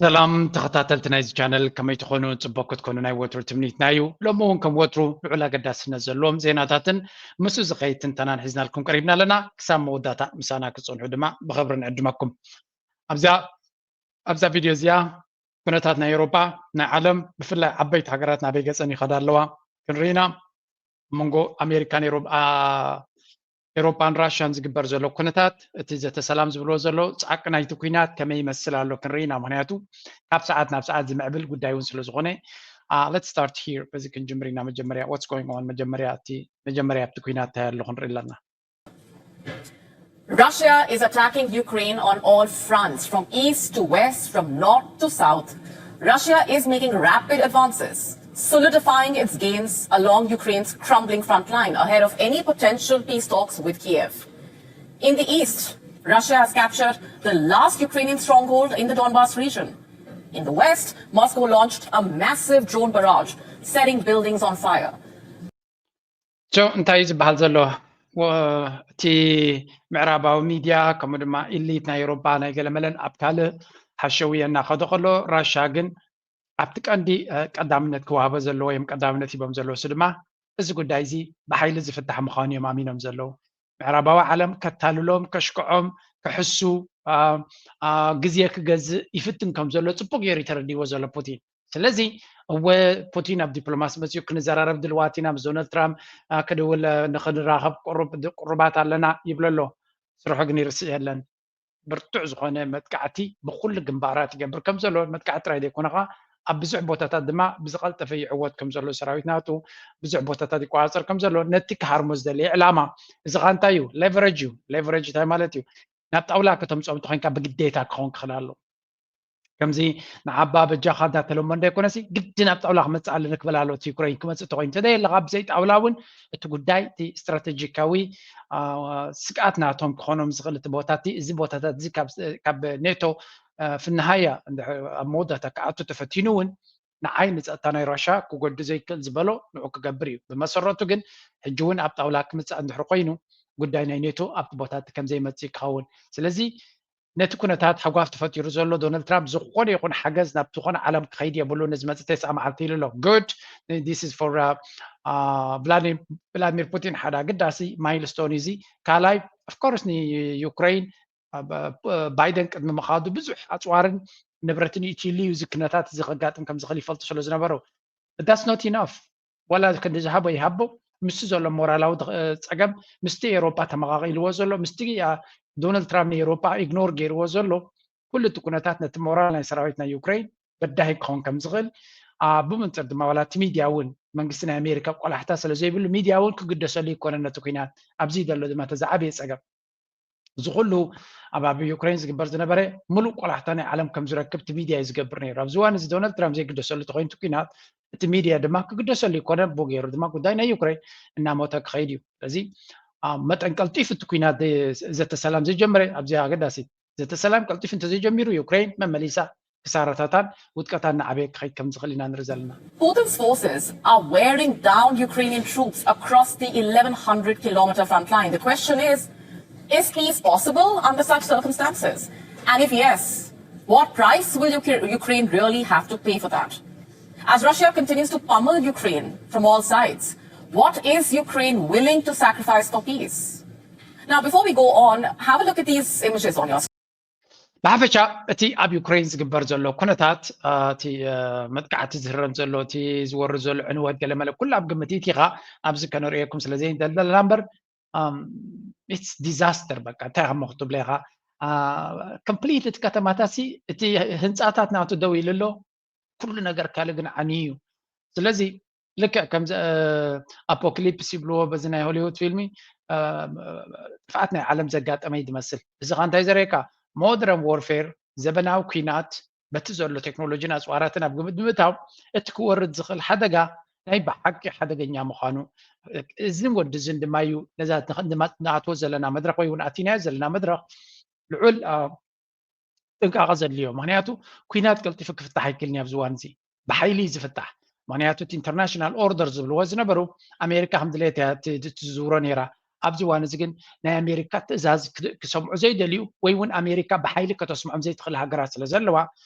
ሰላም ተኸታተልቲ ናይዚ ቻነል፣ ከመይ ትኾኑ? ጽቡቕ ክትኮኑ ናይ ወትሩ ትምኒትና እዩ። ሎሚ እውን ከም ወትሩ ልዑል ኣገዳስነት ዘለዎም ዜናታትን ምስኡ ዝኸይድ ትንተናን ሒዝናልኩም ቀሪብና ኣለና። ክሳብ መወዳእታ ምሳና ክትጸንሑ ድማ ብኽብሪ ንዕድመኩም። ኣብዛ ኣብዛ ቪድዮ እዚኣ ኩነታት ናይ ኤውሮጳ፣ ናይ ዓለም፣ ብፍላይ ዓበይቲ ሃገራት ናበይ ገጸን ይኸዳ ኣለዋ ክንርኢ ኢና። ኣብ መንጎ ኣሜሪካን ኤውሮ- አ- ኤውሮጳን ራሽያን ዝግበር ዘሎ ኩነታት፣ እቲ ዘተ ሰላም ዝብልዎ ዘሎ ጻዕቂ ናይቲ ኲናት ከመይ ይመስል ኣሎ ክንርኢ ኢና። ምኽንያቱ ካብ ሰዓት ናብ ሰዓት ዝምዕብል ጉዳይ እውን ስለ ዝኾነ። Let's start here። በዚ ክንጅምር ኢና። መጀመርያ what's going on፣ መጀመርያ እቲ መጀመርያ ኣብቲ ኲናት እንታይ ኣሎ ክንርኢ ኣለና። Russia is attacking Ukraine on all fronts, from east to west, from north to south. Russia is making rapid advances, solidifying its gains along Ukraine's crumbling front line ahead of any potential peace talks with Kiev. In the east, Russia has captured the last Ukrainian stronghold in the Donbas region. In the west, Moscow launched a massive drone barrage, setting buildings on fire. ሶ እንታይ እዩ ዝበሃል ዘሎ? እቲ ምዕራባዊ ሚድያ፣ ከምኡ ድማ ኢሊት ናይ ኤውሮጳ ናይ ገለመለን ኣብ ካልእ ሓሸውየ እናኸደ ከሎ፣ ራሻ ግን ኣብቲ ቀንዲ ቀዳምነት ክወሃቦ ዘለዎ እዮም ቀዳምነት ሂቦም ዘለዉ። እሱ ድማ እዚ ጉዳይ እዚ ብሓይሊ ዝፍታሕ ምዃኑ እዮም ኣሚኖም ዘለዉ። ምዕራባዊ ዓለም ከታልሎም፣ ከሽክዖም፣ ክሕሱ፣ ግዜ ክገዝእ ይፍትን ከም ዘሎ ጽቡቕ ገይሩ እዩ ተረዲእዎ ዘሎ ፑቲን። ስለዚ እወ፣ ፑቲን ኣብ ዲፕሎማሲ መጺኡ፣ ክንዘራረብ ድልዋት ኢና፣ ምስ ዶናልድ ትራምፕ ክድውል፣ ንኽንራኸብ ቅሩባት ኣለና ይብሎ ኣሎ። ስርሑ ግን ይርስዕ የለን። ብርቱዕ ዝኾነ መጥቃዕቲ ብኩሉ ግንባራት ይገብር ከም ዘሎ፣ መጥቃዕቲ ጥራይ ዘይኮነ ኸዓ ኣብ ብዙሕ ቦታታት ድማ ብዝቐልጠፈ ይዕወት ከም ዘሎ፣ ሰራዊት ናቱ ብዙሕ ቦታታት ይቆጻጸር ከም ዘሎ፣ ነቲ ክሃርሞ ዝደለየ ዕላማ። እዚ ኸዓ እንታይ እዩ? ሌቨሬጅ እዩ። ሌቨሬጅ እንታይ ማለት እዩ? ናብ ጣውላ ከተምፅኦም እንተኾይንካ ብግዴታ ክኸውን ክኽእል ኣሎ። ከምዚ ንዓባ በጃኻ እንዳተለሞ እንዳይኮነሲ፣ ግድን ኣብ ጣውላ ክመፅእ ኣለኒ ክበል ኣሎ። እቲ ዩክሬን ክመፅእ እንተኮይኑ፣ እንተዘየለካ ብዘይ ጣውላ እውን እቲ ጉዳይ፣ እቲ ስትራቴጂካዊ ስግኣት ናቶም ክኾኖም ዝኽእል እቲ ቦታቲ፣ እዚ ቦታታት እዚ ካብ ኔቶ ፍንሃያ ኣብ መወዳእታ ክኣቱ ተፈቲኑ እውን፣ ንዓይ ንፀጥታ ናይ ራሻ ክጎዱ ዘይክእል ዝበሎ ንዑ ክገብር እዩ። ብመሰረቱ ግን ሕጂ እውን ኣብ ጣውላ ክምፃእ እንድሕር ኮይኑ፣ ጉዳይ ናይ ኔቶ ኣብቲ ቦታቲ ከምዘይመፅእ ክኸውን። ስለዚ ነቲ ኩነታት ሃጓፍ ተፈጢሩ ዘሎ፣ ዶናልድ ትራምፕ ዝኾነ ይኹን ሓገዝ ናብ ዝኾነ ዓለም ክኸይድ የብሉን፣ እዚ መፅእ ተስዓ መዓልቲ ኢሉ ኣሎ። Good, this is for ቭላድሚር ፑቲን ሓደ ኣገዳሲ ማይልስቶን እዩ እዚ። ካልኣይ፣ of course፣ ንዩክሬን ባይደን ቅድሚ ምኻዱ ብዙሕ ኣፅዋርን ንብረትን ኢትሊ እዩ እዚ ኩነታት እዚ ከጋጥም ከም ዝኽእል ይፈልጡ ስለ ዝነበሩ፣ that's not enough። ዋላ ክንዲ ዝሃቦ ይሃቦ፣ ምስቲ ዘሎ ሞራላዊ ፀገም፣ ምስቲ ኤውሮጳ ተመቓቒልዎ ዘሎ፣ ምስቲ ዶናልድ ትራምፕ ንኤውሮጳ ኢግኖር ገይርዎ ዘሎ ኩሉ እቲ ኩነታት ነቲ ሞራል ናይ ሰራዊት ናይ ዩክሬን በዳሂ ክኸውን ከም ዝኽእል፣ ብመንፅር ድማ ዋላ እቲ ሚድያ እውን መንግስቲ ናይ ኣሜሪካ ቆላሕታ ስለ ዘይብሉ፣ ሚድያ እውን ክግደሰሉ ይኮነን ነቲ ኩናት። ኣብዚ ዘሎ ድማ እቲ ዝዓበየ ፀገም። እዚ ኩሉ ኣብ ኣብ ዩክሬን ዝግበር ዝነበረ ሙሉእ ቆላሕታ ናይ ዓለም ከም ዝረክብ እቲ ሚድያ እዩ ዝገብር ነይሩ። ኣብዚ እዋን እዚ ዶናልድ ትራምፕ ዘይግደሰሉ ተኮይኑ እቲ ኩናት፣ እቲ ሚድያ ድማ ክግደሰሉ ይኮነን፣ ብኡ ገይሩ ድማ ጉዳይ ናይ ዩክሬን እናሞተ ክኸይድ እዩ። ስለዚ መጠን ቀልጢፍ እቲ ኩናት ዘተ ሰላም ዘይጀመረ ኣብዚ ኣገዳሲ ዘተ ሰላም ቀልጢፍ እንተዘይጀሚሩ፣ ዩክሬን መመሊሳ ክሳራታታን ውድቀታን እናዓበየ ክኸይድ ከም ዝኽእል ኢና ንርኢ ዘለና። Putin's forces are wearing down Ukrainian troops across the eleven hundred kilometer front line. The question is, is peace possible under such circumstances? And if yes, what price will Ukra- Ukraine really have to pay for that? As Russia continues to pummel Ukraine from all sides, what is Ukraine willing to sacrifice for peace? Now, before we go on, have a look at these images on your screen. ብሓፈሻ እቲ ኣብ ዩክሬን ዝግበር ዘሎ ኩነታት፣ እቲ መጥቃዕቲ ዝህረም ዘሎ፣ እቲ ዝወርድ ዘሎ ዕንወት፣ ገለመለ ኩሉ ኣብ ግምት ኢትኻ ኣብዚ ከነርእየኩም ስለ ዘይንደልና እምበር፣ it's disaster። በቃ እንታይ ከም ክትብሎ ኢኻ። ኮምፕሊት እቲ ከተማታሲ፣ እቲ ህንፃታት ናቱ ደው ኢሉ ኣሎ። ኩሉ ነገር ካልእ ግን ዓንዩ እዩ። ስለዚ ልክዕ ከምዚ ኣፖክሊፕስ ይብልዎ በዚ ናይ ሆሊውድ ፊልሚ፣ ጥፍኣት ናይ ዓለም ዘጋጠመ እዩ ዝመስል። እዚ ኸ እንታይ ዘርእየካ? ሞደርን ዎርፌር፣ ዘበናዊ ኲናት፣ በቲ ዘሎ ቴክኖሎጂን ኣፅዋራትን ኣብ ግምት ብምእታው፣ እቲ ክወርድ ዝኽእል ሓደጋ ናይ ብሓቂ ሓደገኛ ምዃኑ፣ እዝን ወዲ እዝን ድማ እዩ ነዛ ንኣትዎ ዘለና መድረኽ ወይ እውን ኣቲናዮ ዘለና መድረኽ ልዑል ጥንቃቐ ዘድልዮ። ምክንያቱ ኲናት ቀልጢፉ ክፍታሕ ኣይክእልን እዩ ኣብዚ እዋን እዚ። ብሓይሊ እዩ ዝፍታሕ። ምክንያቱ እቲ ኢንተርናሽናል ኦርደር ዝብልዎ ዝነበሩ ኣሜሪካ ከም ድሌት እያ ትዝውሮ ነይራ። ኣብዚ እዋን እዚ ግን ናይ ኣሜሪካ ትእዛዝ ክሰምዑ ዘይደልዩ ወይ እውን ኣሜሪካ ብሓይሊ ከተስምዖም ዘይትኽእል ሃገራት ስለ ዘለዋ፣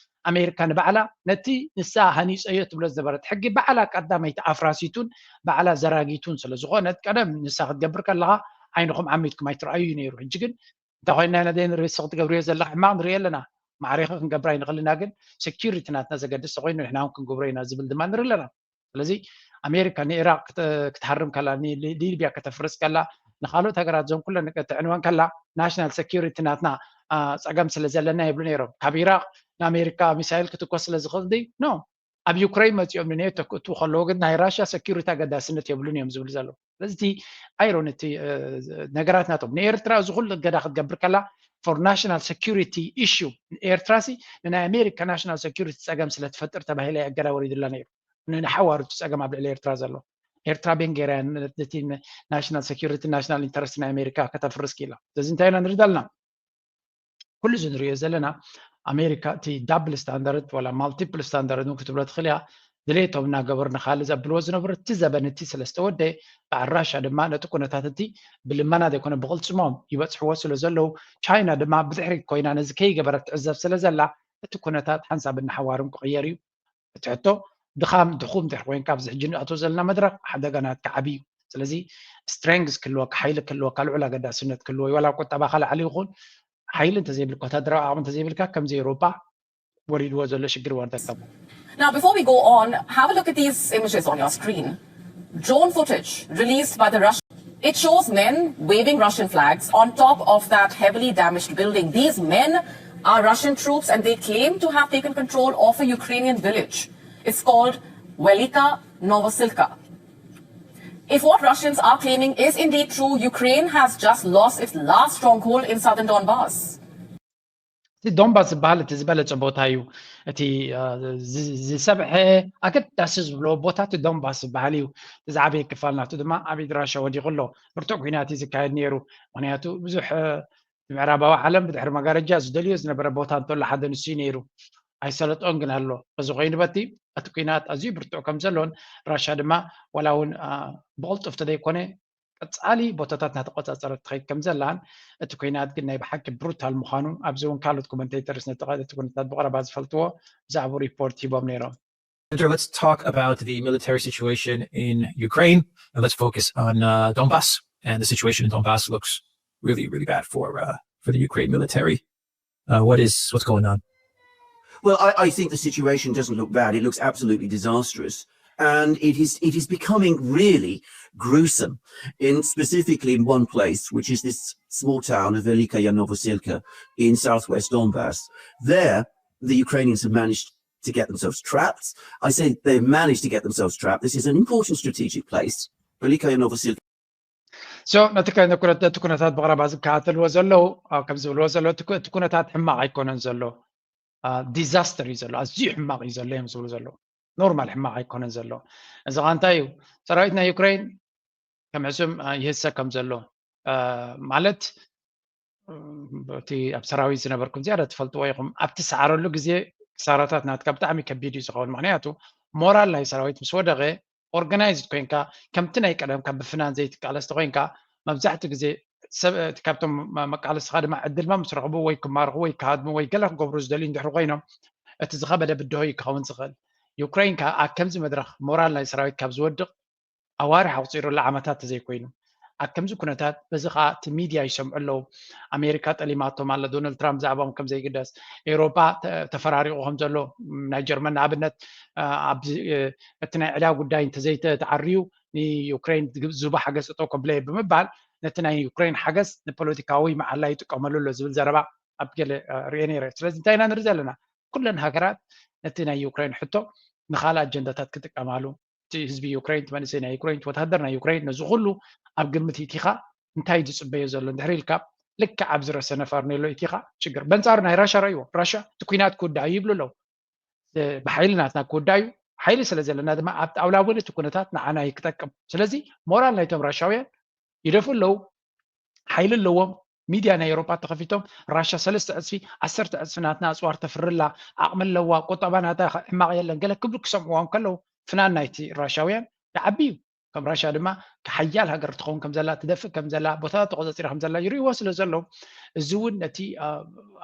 ኣሜሪካ ንባዕላ ነቲ ንሳ ሃኒፀዮ ትብሎ ዝነበረት ሕጊ ባዕላ ቀዳመይቲ ኣፍራሲቱን ባዕላ ዘራጊቱን ስለ ዝኾነት፣ ቀደም ንሳ ክትገብር ከለኻ ዓይንኹም ዓሚትኩም ኣይትረኣዩ ነይሩ። ሕጂ ግን እንተ ኮይና ኢና ዘይንርኢ፣ ንስኺ ትገብርዮ ዘለኻ ሕማቕ ንርኢ ኣለና። ማዕሪኺ ክንገብር ኣይንኽእልና፣ ግን ሴኪሪቲ ናትና ዘገድስ ተኮይኑ ንሕና እውን ክንገብሮ ኢና ዝብል ድማ ንርኢ ኣለና። ስለዚ ኣሜሪካ ንኢራቅ ክተ- ክትሃርም ከላ፣ ኒ- ሊቢያ ከተፍርስ ከላ፣ ንካልኦት ሃገራት ዞን ኩለን ከተዕንወን ከላ፣ ናሽናል ሴኪሪቲ ናትና አ፣ ጸገም ስለ ዘለና ይብሉ ነይሮም። ካብ ኢራቅ ንኣሜሪካ ሚሳይል ክትኮስ ስለ ዝኽእል ድዩ? ኖ። ኣብ ዩክሬን መጺኦም ንኔቶ ክእትዉ ከለዉ ግን ናይ ራሽያ ሴኪሪቲ ኣገዳስነት የብሉን እዮም ዝብሉ ዘለዉ። ስለዚ እቲ ኣይሮን እቲ እ፣ ነገራት ናቶም ንኤርትራ እዚ ኩሉ እገዳ ክትገብር ከላ for national security issue ኤርትራ ሲ ንናይ ኣሜሪካ ናሽናል ሴኪሪቲ ጸገም ስለ ትፈጥር ተባሂላ እያ እገዳ ወሪዱላ ነይሩ። ንሓዋሩ እቲ ጸገም ኣብ ልዕሊ ኤርትራ ዘሎ ኤርትራ ቤንጌርያ ነቲ ናሽናል ሴኪሪቲ ናሽናል ኢንተረስት ናይ ኣሜሪካ ከተፍርስ ክኢላ። ስለዚ እንታይ ኢና ንርኢ ዘለና? ኩሉ እዚ ንሪኦ ዘለና ኣሜሪካ እቲ ዳብል ስታንዳርድ ዋላ ማልቲፕል ስታንዳርድ እውን ክትብሎ ትኽእል እያ። ድሌቶም እናገበሩ ንካልእ ዘብልዎ ዝነበሩ እቲ ዘበን እቲ ስለ ዝተወደ በዓል ራሻ ድማ ነቲ ኩነታት እቲ ብልመና ዘይኮነ ብቕልፅሞም ይበፅሕዎ ስለ ዘለዉ ቻይና ድማ ብድሕሪት ኮይና ነዚ ከይገበረት ትዕዘብ ስለ ዘላ እቲ ኩነታት ሓንሳብ እናሓዋርም ክቕየር እዩ። እቲ ሕቶ ድኻም ድኹም ድሕሪ ኮይንካ ኣብዚ ሕጂ ንኣቶ ዘለና መድረክ ሓደጋ ናትካ ዓብዩ። ስለዚ ስትሬንግስ ክህልወካ ሓይሊ ክህልወካ ልዑል ኣገዳስነት ክህልዎ ዋላ ቁጠባካ ላዕሊ ይኹን ሓይሊ እንተዘይብልካ ወታደራዊ ዓቕሚ እንተዘይብልካ ከምዚ ኤውሮጳ ወሪድዎ ዘሎ ሽግር ወርደካ። Now, before we go on, have a look at these images on your screen. Drone footage released by the Russian. It shows men waving Russian flags on top of that heavily damaged building. These men are Russian troops and they claim to have taken control of a Ukrainian village. It's called Velika Novosilka. If what Russians are claiming is indeed true, Ukraine has just lost its last stronghold in southern Donbass. እቲ ዶንባስ ዝበሃል እቲ ዝበለጸ ቦታ እዩ። እቲ ዝሰብሐ ኣገዳሲ ዝብሎ ቦታ እቲ ዶንባስ ዝበሃል እዩ። እቲ ዝዓበየ ክፋል ናቱ ድማ ኣብ ኢድ ራሻ ወዲቑ ኣሎ። ብርቱዕ ኩናት እዩ ዝካየድ ነይሩ። ምክንያቱ ብዙሕ ምዕራባዊ ዓለም ብድሕሪ መጋረጃ ዝደልዮ ዝነበረ ቦታ እንተሎ ሓደ ንሱ እዩ ነይሩ። ኣይሰለጦን ግን ኣሎ። በዚ ኮይኑ በቲ እቲ ኩናት ኣዝዩ ብርቱዕ ከም ዘሎን ራሻ ድማ ዋላ እውን ብቕልጡፍ ተዘይኮነ ቀጻሊ ቦታታት እናተቆጻጸረት ትኸይድ ከም ዘላን እቲ ኩናት ግን ናይ ብሓቂ ብሩታል ምዃኑ ኣብዚ እውን ካልኦት ኮመንቴተርስ ነቲ ኩነታት ብቐረባ ዝፈልጥዎ ብዛዕባኡ ሪፖርት ሂቦም ነይሮም። Andrew, let's talk about the military situation in Ukraine and let's focus on uh, Donbass. And the situation in Donbass looks really, really bad for uh, for the Ukraine military. Uh, what is what's going on? Well, I, I think the situation doesn't look bad. It looks absolutely disastrous. And it is, it is becoming really gruesome, in specifically in one place, which is this small town of Velika Novosilka in southwest Donbass. There, the Ukrainians have managed to get themselves trapped. I say they've managed to get themselves trapped. This is an important strategic place. Velika Novosilka. So ነቲ ነቲ ኩነታት ብቐረባ ዝከታተልዎ ዘለዉ ከም ዝብልዎ ዘለዉ እቲ ኩነታት ሕማቕ ኣይኮነን ዘሎ። ዲዛስተር እዩ ዘሎ፣ ኣዝዩ ሕማቕ እዩ ዘሎ እዮም ዝብሉ ዘለዉ። ኖርማል ሕማቕ ኣይኮነን ዘሎ። እዚ ኸዓ እንታይ እዩ? ሰራዊት ናይ ዩክሬን ከም ሕሱም ይህሰ ከም ዘሎ ማለት እቲ ኣብ ሰራዊት ዝነበርኩም ዝያዳ ትፈልጥዎ ኢኹም። ኣብቲ ሰዓረሉ ግዜ ክሳራታት ናትካ ብጣዕሚ ከቢድ እዩ ዝኸውን። ምክንያቱ ሞራል ናይ ሰራዊት ምስ ወደቐ ኦርጋናይዝድ ኮይንካ ከምቲ ናይ ቀደምካ ብፍናን ዘይትቃለስ ተኮይንካ መብዛሕትኡ ግዜ ሰብ ካብቶም መቃለስትኻ ድማ ዕድልማ ምስ ረኽቡ ወይ ክማርኹ ወይ ክሃድሙ ወይ ገለ ክገብሩ ዝደልዩ እንድሕሪ ኮይኖም እቲ ዝኸበደ ብድሆ እዩ ክኸውን ዝኽእል። ዩክሬን ከኣ ኣብ ከምዚ መድረኽ ሞራል ናይ ሰራዊት ካብ ዝወድቕ ኣዋርሕ ኣቑጺሩላ ዓመታት ተዘይኮይኑ ኣብ ከምዚ ኩነታት በዚ ከኣ እቲ ሚድያ ይሰምዑ ኣለዉ። ኣሜሪካ ጠሊማቶም ኣላ፣ ዶናልድ ትራምፕ ብዛዕባኦም ከም ዘይግደስ፣ ኤውሮጳ ተፈራሪቑ ከም ዘሎ፣ ናይ ጀርመን ንኣብነት ኣብዚ እቲ ናይ ዕዳ ጉዳይ እንተዘይተዓርዩ ንዩክሬን ዝህቦ ሓገዝ ጠጠው ከብለየ ብምባል ነቲ ናይ ዩክሬን ሓገዝ ንፖለቲካዊ መዓላ ይጥቀመሉ ኣሎ ዝብል ዘረባ ኣብ ገለ ሪኤ ነይረ። ስለዚ እንታይ ኢና ንርኢ ዘለና? ኩለን ሃገራት ነቲ ናይ ዩክሬን ሕቶ ንኻልእ ኣጀንዳታት ክጥቀማሉ እቲ ህዝቢ ዩክሬን እቲ መንእሰይ ናይ ዩክሬን እቲ ወታደር ናይ ዩክሬን ነዚ ኩሉ ኣብ ግምት ኢቲኻ እንታይ ዝፅበዮ ዘሎ እንድሕር ኢልካ ልክዕ ኣብ ዝረሰነ ፋርኔሎ ኢቲኻ ሽግር በንፃሩ ናይ ራሻ ረእይዎ ራሻ እቲ ኩናት ክውዳእ እዩ ይብሉ ኣለዉ ብሓይሊ ናትና ክውዳእ እዩ ሓይሊ ስለ ዘለና ድማ ኣብ ጣውላ እውን እቲ ኩነታት ንዓና ይክጠቅም ስለዚ ሞራል ናይቶም ራሻውያን ይደፉ ኣለዉ ሓይሊ ኣለዎም ሚድያ ናይ ኤሮጳ ተኸፊቶም ራሻ ሰለስተ ዕፅፊ ዓሰርተ ዕፅፊ ናትና ኣፅዋር ተፍርላ ዓቕሚ ኣለዋ ቁጠባ ናታ ሕማቕ የለን ገለ ክብሉ ክሰምዕዎም ከለዉ ፍናን ናይቲ ራሻውያን ይዓቢ እዩ ከም ራሻ ድማ ሓያል ሃገር ትኸውን ከም ዘላ ትደፍእ ከም ዘላ ቦታታት ተቆፃፂራ ከም ዘላ ይርእይዎ ስለ ዘለዉ እዚ እውን ነቲ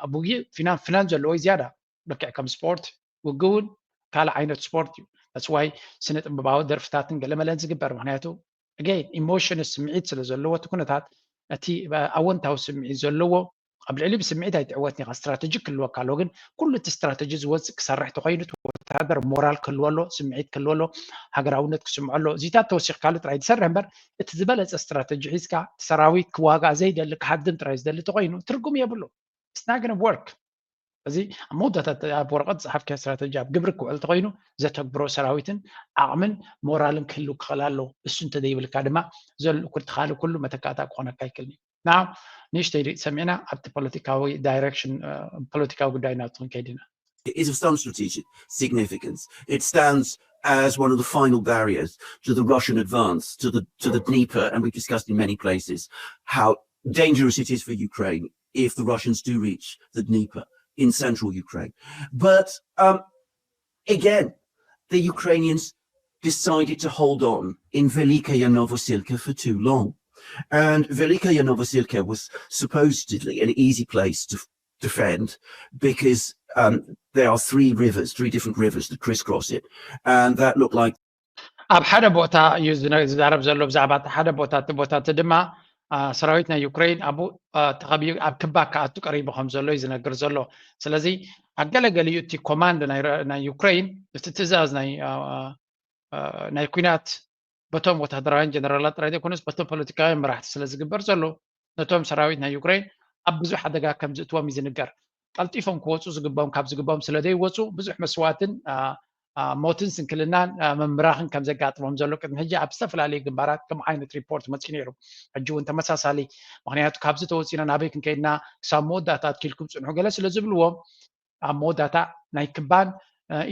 ኣብ ውግእ ፍናን ፍናን ዘለዎ እዩ ዝያዳ ልክዕ ከም ስፖርት ውግእ እውን ካልእ ዓይነት ስፖርት እዩ። That's why ስነ ጥበባዊ ደርፍታትን ገለመለን ዝግበር፣ ምክንያቱ again ኢሞሽን፣ ስምዒት ስለ ዘለዎ እቲ ኩነታት፣ እቲ ኣወንታዊ ስምዒት ዘለዎ ኣብ ልዕሊ ብስምዒት ኣይትዕወትን ኢኻ። ስትራተጂ ክህልወካ ኣለዎ፣ ግን ኩሉ እቲ ስትራተጂ ዝወፅእ ክሰርሕ ተኮይኑ እቲ ወታደር ሞራል ክህልዎ ኣሎ፣ ስምዒት ክህልዎ ኣሎ፣ ሃገራውነት ክስምዖ ኣሎ። እዚታት ተወሲኽካሉ ጥራይ ዝሰርሕ እምበር እቲ ዝበለፀ ስትራተጂ ሒዝካ ሰራዊት ክዋጋእ ዘይደሊ ክሃድም ጥራይ ዝደሊ ተኮይኑ ትርጉም የብሉ። It's not gonna work። እዚ ኣብ መወዳእታ ኣብ ወረቐት ዝሓፍከ ስትራተጂ ኣብ ግብሪ ክውዕል ተኮይኑ ዘተግብሮ ሰራዊትን ዓቕምን ሞራልን ክህልው ክኽእል ኣለዎ። እሱ እንተዘይብልካ ድማ ዘሎ ኩሉ ተኻሊ ኩሉ መተካእታ ክኾነካ ኣይክእልን እዩ። Now ንእሽተይ ሰሚዕና ኣብቲ ፖለቲካዊ ዳይሬክሽን ፖለቲካዊ ጉዳይ ናቱ ክንከይድ ኢና። It is of some strategic significance. It stands as one of the final barriers to the Russian advance to the to the Dnieper, and we've discussed in many places how dangerous it is for Ukraine if the Russians do reach the Dnieper in central Ukraine. But um, again, the Ukrainians decided to hold on in Velikaya Novosilka for too long. And Velikaya Novosilka was supposedly an easy place to defend because um, there are three rivers, three different rivers that crisscross it. And that looked like ኣብ ሓደ ቦታ እዩ ዝነ- ዝዛረብ ዘሎ ብዛዕባ እቲ ሓደ ቦታ። እቲ ቦታ እቲ ድማ አ፣ ሰራዊት ናይ ዩክሬን ኣብኡ አ፣ ተኸቢቡ ኣብ ክባ ክኣቱ ቀሪቡ ከም ዘሎ እዩ ዝነግር ዘሎ። ስለዚ ኣብ ገለገሊኡ እቲ ኮማንድ ናይ ረ- ናይ ዩክሬን፣ እቲ ትእዛዝ ናይ አ፣ አ፣ ናይ ኩናት በቶም ወታደራውያን ጀነራላት ጥራይ ዘይኮነስ በቶም ፖለቲካውያን መራሕቲ ስለ ዝግበር ዘሎ፣ ነቶም ሰራዊት ናይ ዩክሬን ኣብ ብዙሕ ሓደጋ ከም ዝእትዎም እዩ ዝንገር። ቀልጢፎም ክወፁ ዝግባኦም ካብ ዝግባኦም ስለ ዘይወፁ ብዙሕ መስዋእትን ሞትን ስንክልናን ምምራኽን ከም ዘጋጥሞም ዘሎ ቅድሚ ሕጂ ኣብ ዝተፈላለዩ ግንባራት ከም ዓይነት ሪፖርት መፅኡ ነይሩ። ሕጂ እውን ተመሳሳሊ፣ ምክንያቱ ካብዚ ተወፂና ናበይ ክንከይድና ክሳብ መወዳእታ ኣትኪልኩም ፅንሑ ገለ ስለ ዝብልዎም ኣብ መወዳእታ ናይ ክባን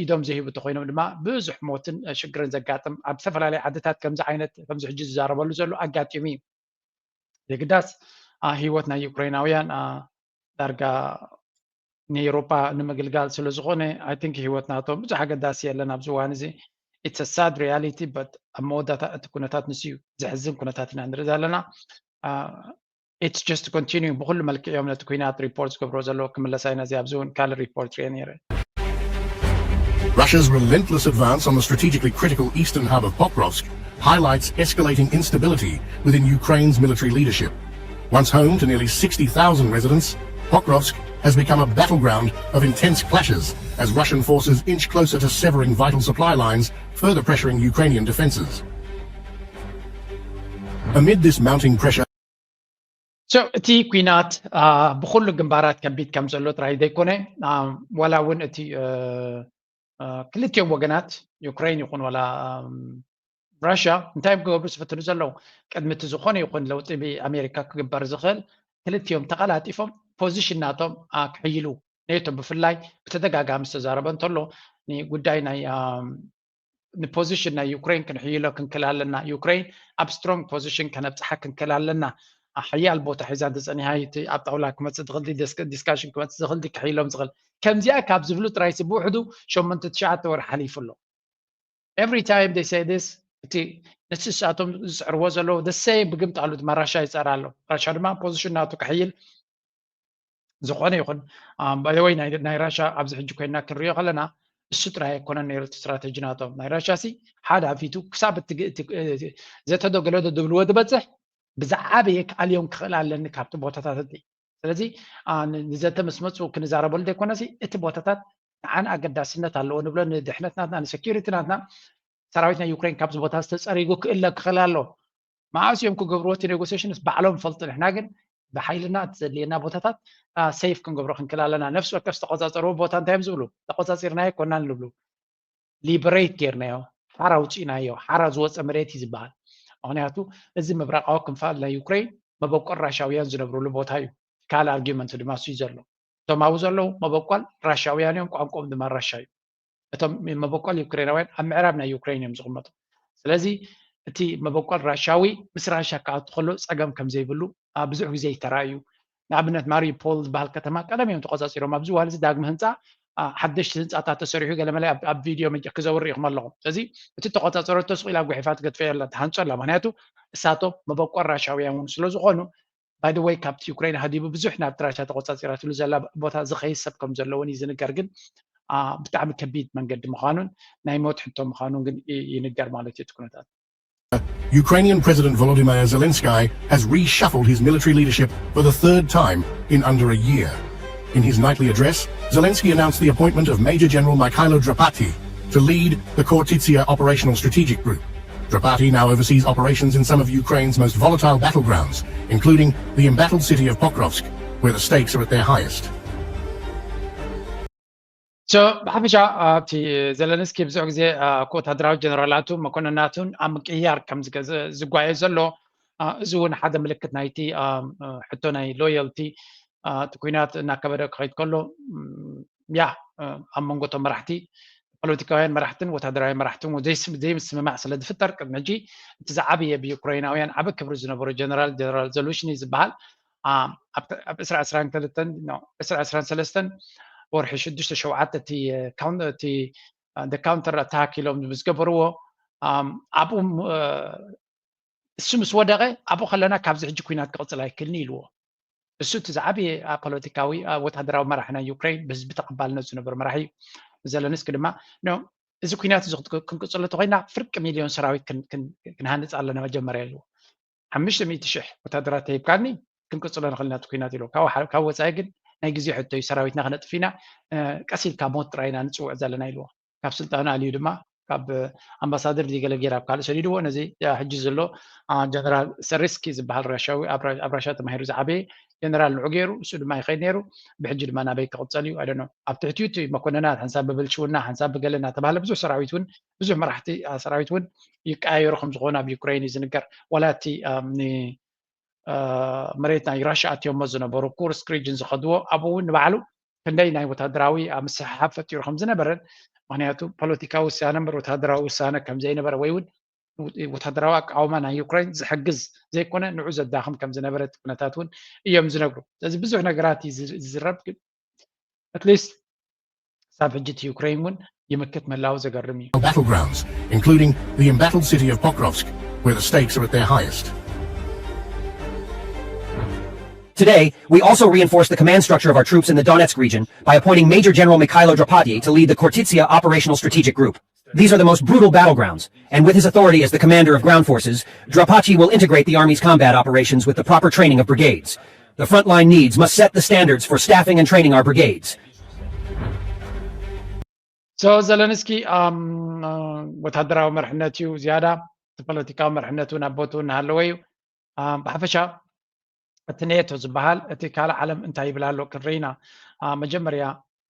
ኢዶም ዘይህቡ እንተኮይኖም ድማ ብዙሕ ሞትን ሽግርን ዘጋጥም ኣብ ዝተፈላለዩ ዓድታት ከምዚ ዓይነት ከምዚ ሕጂ ዝዛረበሉ ዘሎ ኣጋጢሙ እዩ። የግዳስ ህይወት ናይ ዩክሬናውያን ዳርጋ ንኤውሮጳ ንምግልጋል ስለ ዝኾነ፣ I think ህይወት ናቶም ብዙሕ ኣገዳሲ የለን ኣብዚ እዋን እዚ። It's a sad reality, but ኣብ መወዳእታ እቲ ኩነታት ንሱ እዩ። ዘሕዝን ኩነታት ኢና ንርኢ ዘለና። It's just continue ብኩሉ መልክዕ እዮም ነቲ ኩናት ሪፖርት ዝገብሮ ዘለዉ። ክምለስ ኣይነ እዚ ኣብዚ እውን ካልእ ሪፖርት ሪአ ነይረ። Russia's relentless advance on the strategically critical eastern hub of Pokrovsk highlights escalating instability within Ukraine's military leadership. Once home to nearly sixty thousand residents, Pokrovsk has become a battleground of intense clashes as Russian forces inch closer to severing vital supply lines, further pressuring Ukrainian defences. Amid this mounting pressure, So እቲ ኩናት ብኩሉ ግንባራት ከቢድ ከም ዘሎ ጥራይ ዘይኮነ፣ ዋላ እውን እቲ ክልቲኦም ወገናት ዩክሬን ይኹን ዋላ ራሽያ እንታይ እዮም ክገብሩ ዝፍትኑ ዘለዉ? ቅድሚ እቲ ዝኾነ ይኹን ለውጢ ብኣሜሪካ ክግበር ዝኽእል ክልቲኦም ተቐላጢፎም ፖዚሽን ናቶም ክሕይሉ፣ ኔቶ ብፍላይ ብተደጋጋሚ ዝተዛረበ እንተሎ ንጉዳይ ናይ ንፖዚሽን ናይ ዩክሬን ክንሕይሎ ክንክል ኣለና። ዩክሬን ኣብ ስትሮንግ ፖዚሽን ከነብፅሓ ክንክል ኣለና። ሓያል ቦታ ሒዛ እንተፀኒሓ እቲ ኣብ ጣውላ ክመፅእ ዝኽእል ዲስካሽን ክመፅእ ዝኽእል ክሕይሎም ዝኽእል ከምዚኣ ካብ ዝብሉ ጥራይ ብውሕዱ ሸሞንተ ትሽዓተ ወርሒ ሓሊፉ ኣሎ። Every time they say this እቲ ነቲ ንሳቶም ዝፅዕርዎ ዘለዉ the same ብግምጣሉ ድማ ራሻ ይፀር ኣሎ። ራሻ ድማ ፖዚሽን ናቱ ክሕይል ዝኾነ ይኹን ባይወይ ናይ ራሻ ኣብዚ ሕጂ ኮይና ክንሪኦ ከለና እሱ ጥራይ ኣይኮነን ነይሩ እቲ ስትራተጂ ናቶም። ናይ ራሻ ሲ ሓደ ኣፊቱ ክሳብ ዘተዶ ገለዶ ዝብልዎ ዝበፅሕ ብዝዓበየ ክኣልዮም ክኽእል ኣለኒ ካብቲ ቦታታት እቲ። ስለዚ ንዘተ ምስ መፁ ክንዛረበሉ ዘይኮነሲ እቲ ቦታታት ንዓና ኣገዳስነት ኣለዎ ንብሎ፣ ንድሕነት ናትና ንሴኪሪቲ ናትና ሰራዊት ናይ ዩክሬን ካብዚ ቦታ ዝተፀሪጉ ክእለ ክኽእል ኣሎ። መዓስ እዮም ክገብርዎ እቲ ኔጎሲሽንስ ባዕሎም ይፈልጡ። ንሕና ግን ብሓይልና እቲ ዘድልየና ቦታታት ሴፍ ክንገብሮ ክንክል ኣለና። ነፍሲ ወከፍ ዝተቆፃፀርዎ ቦታ እንታይ እዮም ዝብሉ? ተቆፃፂርናዮ ኣይኮናን ዝብሉ። ሊበሬት ጌርናዮ፣ ሓራ ኣውፂእናዮ፣ ሓራ ዝወፀ መሬት እዩ ዝበሃል። ምክንያቱ እዚ ምብራቃዊ ክፋል ናይ ዩክሬን መበቆል ራሻውያን ዝነብርሉ ቦታ እዩ። ካልእ ኣርጊመንት ድማ እሱ እዩ ዘሎ። እቶም ኣብኡ ዘለዉ መበቆል ራሻውያን እዮም፣ ቋንቋኦም ድማ ራሻ እዩ። እቶም መበቆል ዩክሬናውያን ኣብ ምዕራብ ናይ ዩክሬን እዮም ዝቕመጡ። ስለዚ እቲ መበቆል ራሻዊ ምስ ራሻ ክኣቱ ከሎ ፀገም ከም ዘይብሉ ብዙሕ ግዜ ይተራእዩ። ንኣብነት ማሪፖል ዝበሃል ከተማ ቀደም እዮም ተቆፃፂሮም። ኣብዚ ዋላ እዚ ዳግመ ህንፃ ሓደሽቲ ህንፃታት ተሰሪሑ ገለመለ ኣብ ቪድዮ ክዘውር ኢኹም ኣለኹም። ስለዚ እቲ ተቆፃፀረቶ ስቕ ኢላ ጓሒፋ ትገድፈዮ ኣላ፣ ትሃንፆ ኣላ። ምክንያቱ እሳቶም መበቆል ራሻውያን እውን ስለ ዝኾኑ by the way ካብቲ ዩክሬን ሃዲቡ ብዙሕ ናብ ራሻ ተቆፃፂራትሉ ዘላ ቦታ ዝኸይድ ሰብ ከም ዘለውን እዩ ዝንገር። ግን ብጣዕሚ ከቢድ መንገዲ ምዃኑን ናይ ሞት ሕቶ ምዃኑን ግን ይንገር ማለት እዩ እቲ ኩነታት። Ukrainian President Volodymyr Zelensky has reshuffled his military leadership for the third time in under a year. In his nightly address, Zelensky announced the appointment of Major General Mikhailo Drapati to lead the Khortytsia Operational Strategic Group. Drapati now oversees operations in some of Ukraine's most volatile battlegrounds, including the embattled city of Pokrovsk, where the stakes are at their highest. ብሓፈሻ ኣብቲ ዘለንስኪ ብዙሕ ግዜ ወታደራዊ ጀነራላቱ መኮንናቱን ኣብ ምቅያር ከም ዝጓየ ዘሎ፣ እዚ እውን ሓደ ምልክት ናይቲ ሕቶ ናይ ሎያልቲ፣ እቲ ኩናት እናከበደ ክኸይድ ከሎ ያ ኣብ መንጎ እቶም መራሕቲ፣ ፖለቲካውያን መራሕትን ወታደራዊ መራሕትን ዘይምስምማዕ ስለ ዝፍጠር ቅድሚ ሕጂ እቲ ዝዓበየ ብዩክራይናውያን ዓቢ ክብሪ ዝነበሮ ጀነራል ጀነራል ዘሉሽኒ ዝበሃል ኣብ ዕስራ ዕስራን ሰለስተን ወርሒ ሽዱሽተ ሸውዓተ እቲ counter attack ኢሎም ዝገበርዎ ኣብኡ እሱ ምስ ወደቐ ኣብኡ ከለና ካብዚ ሕጂ ኩናት ክቕፅል ኣይክልኒ ኢልዎ። እሱ እቲ ዝዓበየ ፖለቲካዊ ወታደራዊ መራሒ ናይ ዩክሬን ብህዝቢ ተቐባልነት ዝነበሩ መራሒ እዩ። ዘለንስኪ ድማ እዚ ኩናት እዚ ክንቅፅሎ ተኮይና ፍርቂ ሚልዮን ሰራዊት ክንሃንፅ ኣለና መጀመርያ ኢልዎ። ሓሙሽተ ሚእቲ ሽሕ ወታደራት ተሂብካኒ ክንቅፅሎ ንኽእል ኢና እቲ ኩናት ኢልዎ። ካብ ወፃኢ ግን ናይ ግዜ ሕቶ እዩ። ሰራዊትና ክነጥፍ ኢና፣ ቀስ ኢልካ ሞት ጥራይ ኢና ንፅውዕ ዘለና ኢልዎ። ካብ ስልጣኑ ኣልዩ ድማ ካብ ኣምባሳደር ዲገለ ጌር ኣብ ካልእ ሰዲድዎ። ነዚ ሕጂ ዘሎ ጀነራል ሰሪስኪ ዝበሃል ራሻዊ ኣብ ራሻ ተማሂሩ ዝዓበየ ጀነራል ንዑ ገይሩ እሱ ድማ ይኸይድ ነይሩ። ብሕጂ ድማ ናበይ ክቕፀል እዩ ኣይደኖ። ኣብ ትሕቲኡ እቲ መኮንናት ሓንሳብ ብብልሽውና ሓንሳብ ብገለ እናተባሃለ ብዙሕ ሰራዊት እውን ብዙሕ መራሕቲ ሰራዊት እውን ይቀያየሩ ከም ዝኾኑ ኣብ ዩክሬን እዩ ዝንገር። ዋላ እቲ መሬት ናይ ራሻ ኣትዮሞ ዝነበሩ ኩርስክ ሪጅን ዝኸድዎ ኣብኡ እውን ንባዕሉ ክንደይ ናይ ወታደራዊ ምስሕሓብ ፈጢሩ ከም ዝነበረን ምክንያቱ ፖለቲካዊ ውሳነ እምበር ወታደራዊ ውሳነ ከም ዘይነበረ ወይ እውን ወታደራዊ ኣቃውማ ናይ ዩክሬን ዝሕግዝ ዘይኮነ ንዑ ዘዳኽም ከም ዝነበረ እቲ ኩነታት እውን እዮም ዝነግሩ። ስለዚ ብዙሕ ነገራት እዩ ዝዝረብ። ግን ኣትሊስት ክሳብ ሕጂ እቲ ዩክሬን እውን ይምክት ምህላው ዘገርም እዩ። Battlegrounds, including the embattled city of Pokrovsk, where the stakes are at their highest. Today, we also reinforced the command structure of our troops in the Donetsk region by appointing Major General Mikhailo Drapati to lead the Khortytsia Operational Strategic Group. These are the most brutal battlegrounds, and with his authority as the commander of ground forces, Drapati will integrate the army's combat operations with the proper training of brigades. The frontline needs must set the standards for staffing and training our brigades. So ዘለንስኪ ወታደራዊ መርሕነት እዩ ዝያዳ፣ እቲ ፖለቲካዊ መርሕነት እውን ኣብ ቦትኡ እናሃለወ እዩ። ብሓፈሻ እቲ ኔቶ ዝበሃል እቲ ካልእ ዓለም እንታይ ይብል ኣሎ ክንርኢ ኢና። መጀመርያ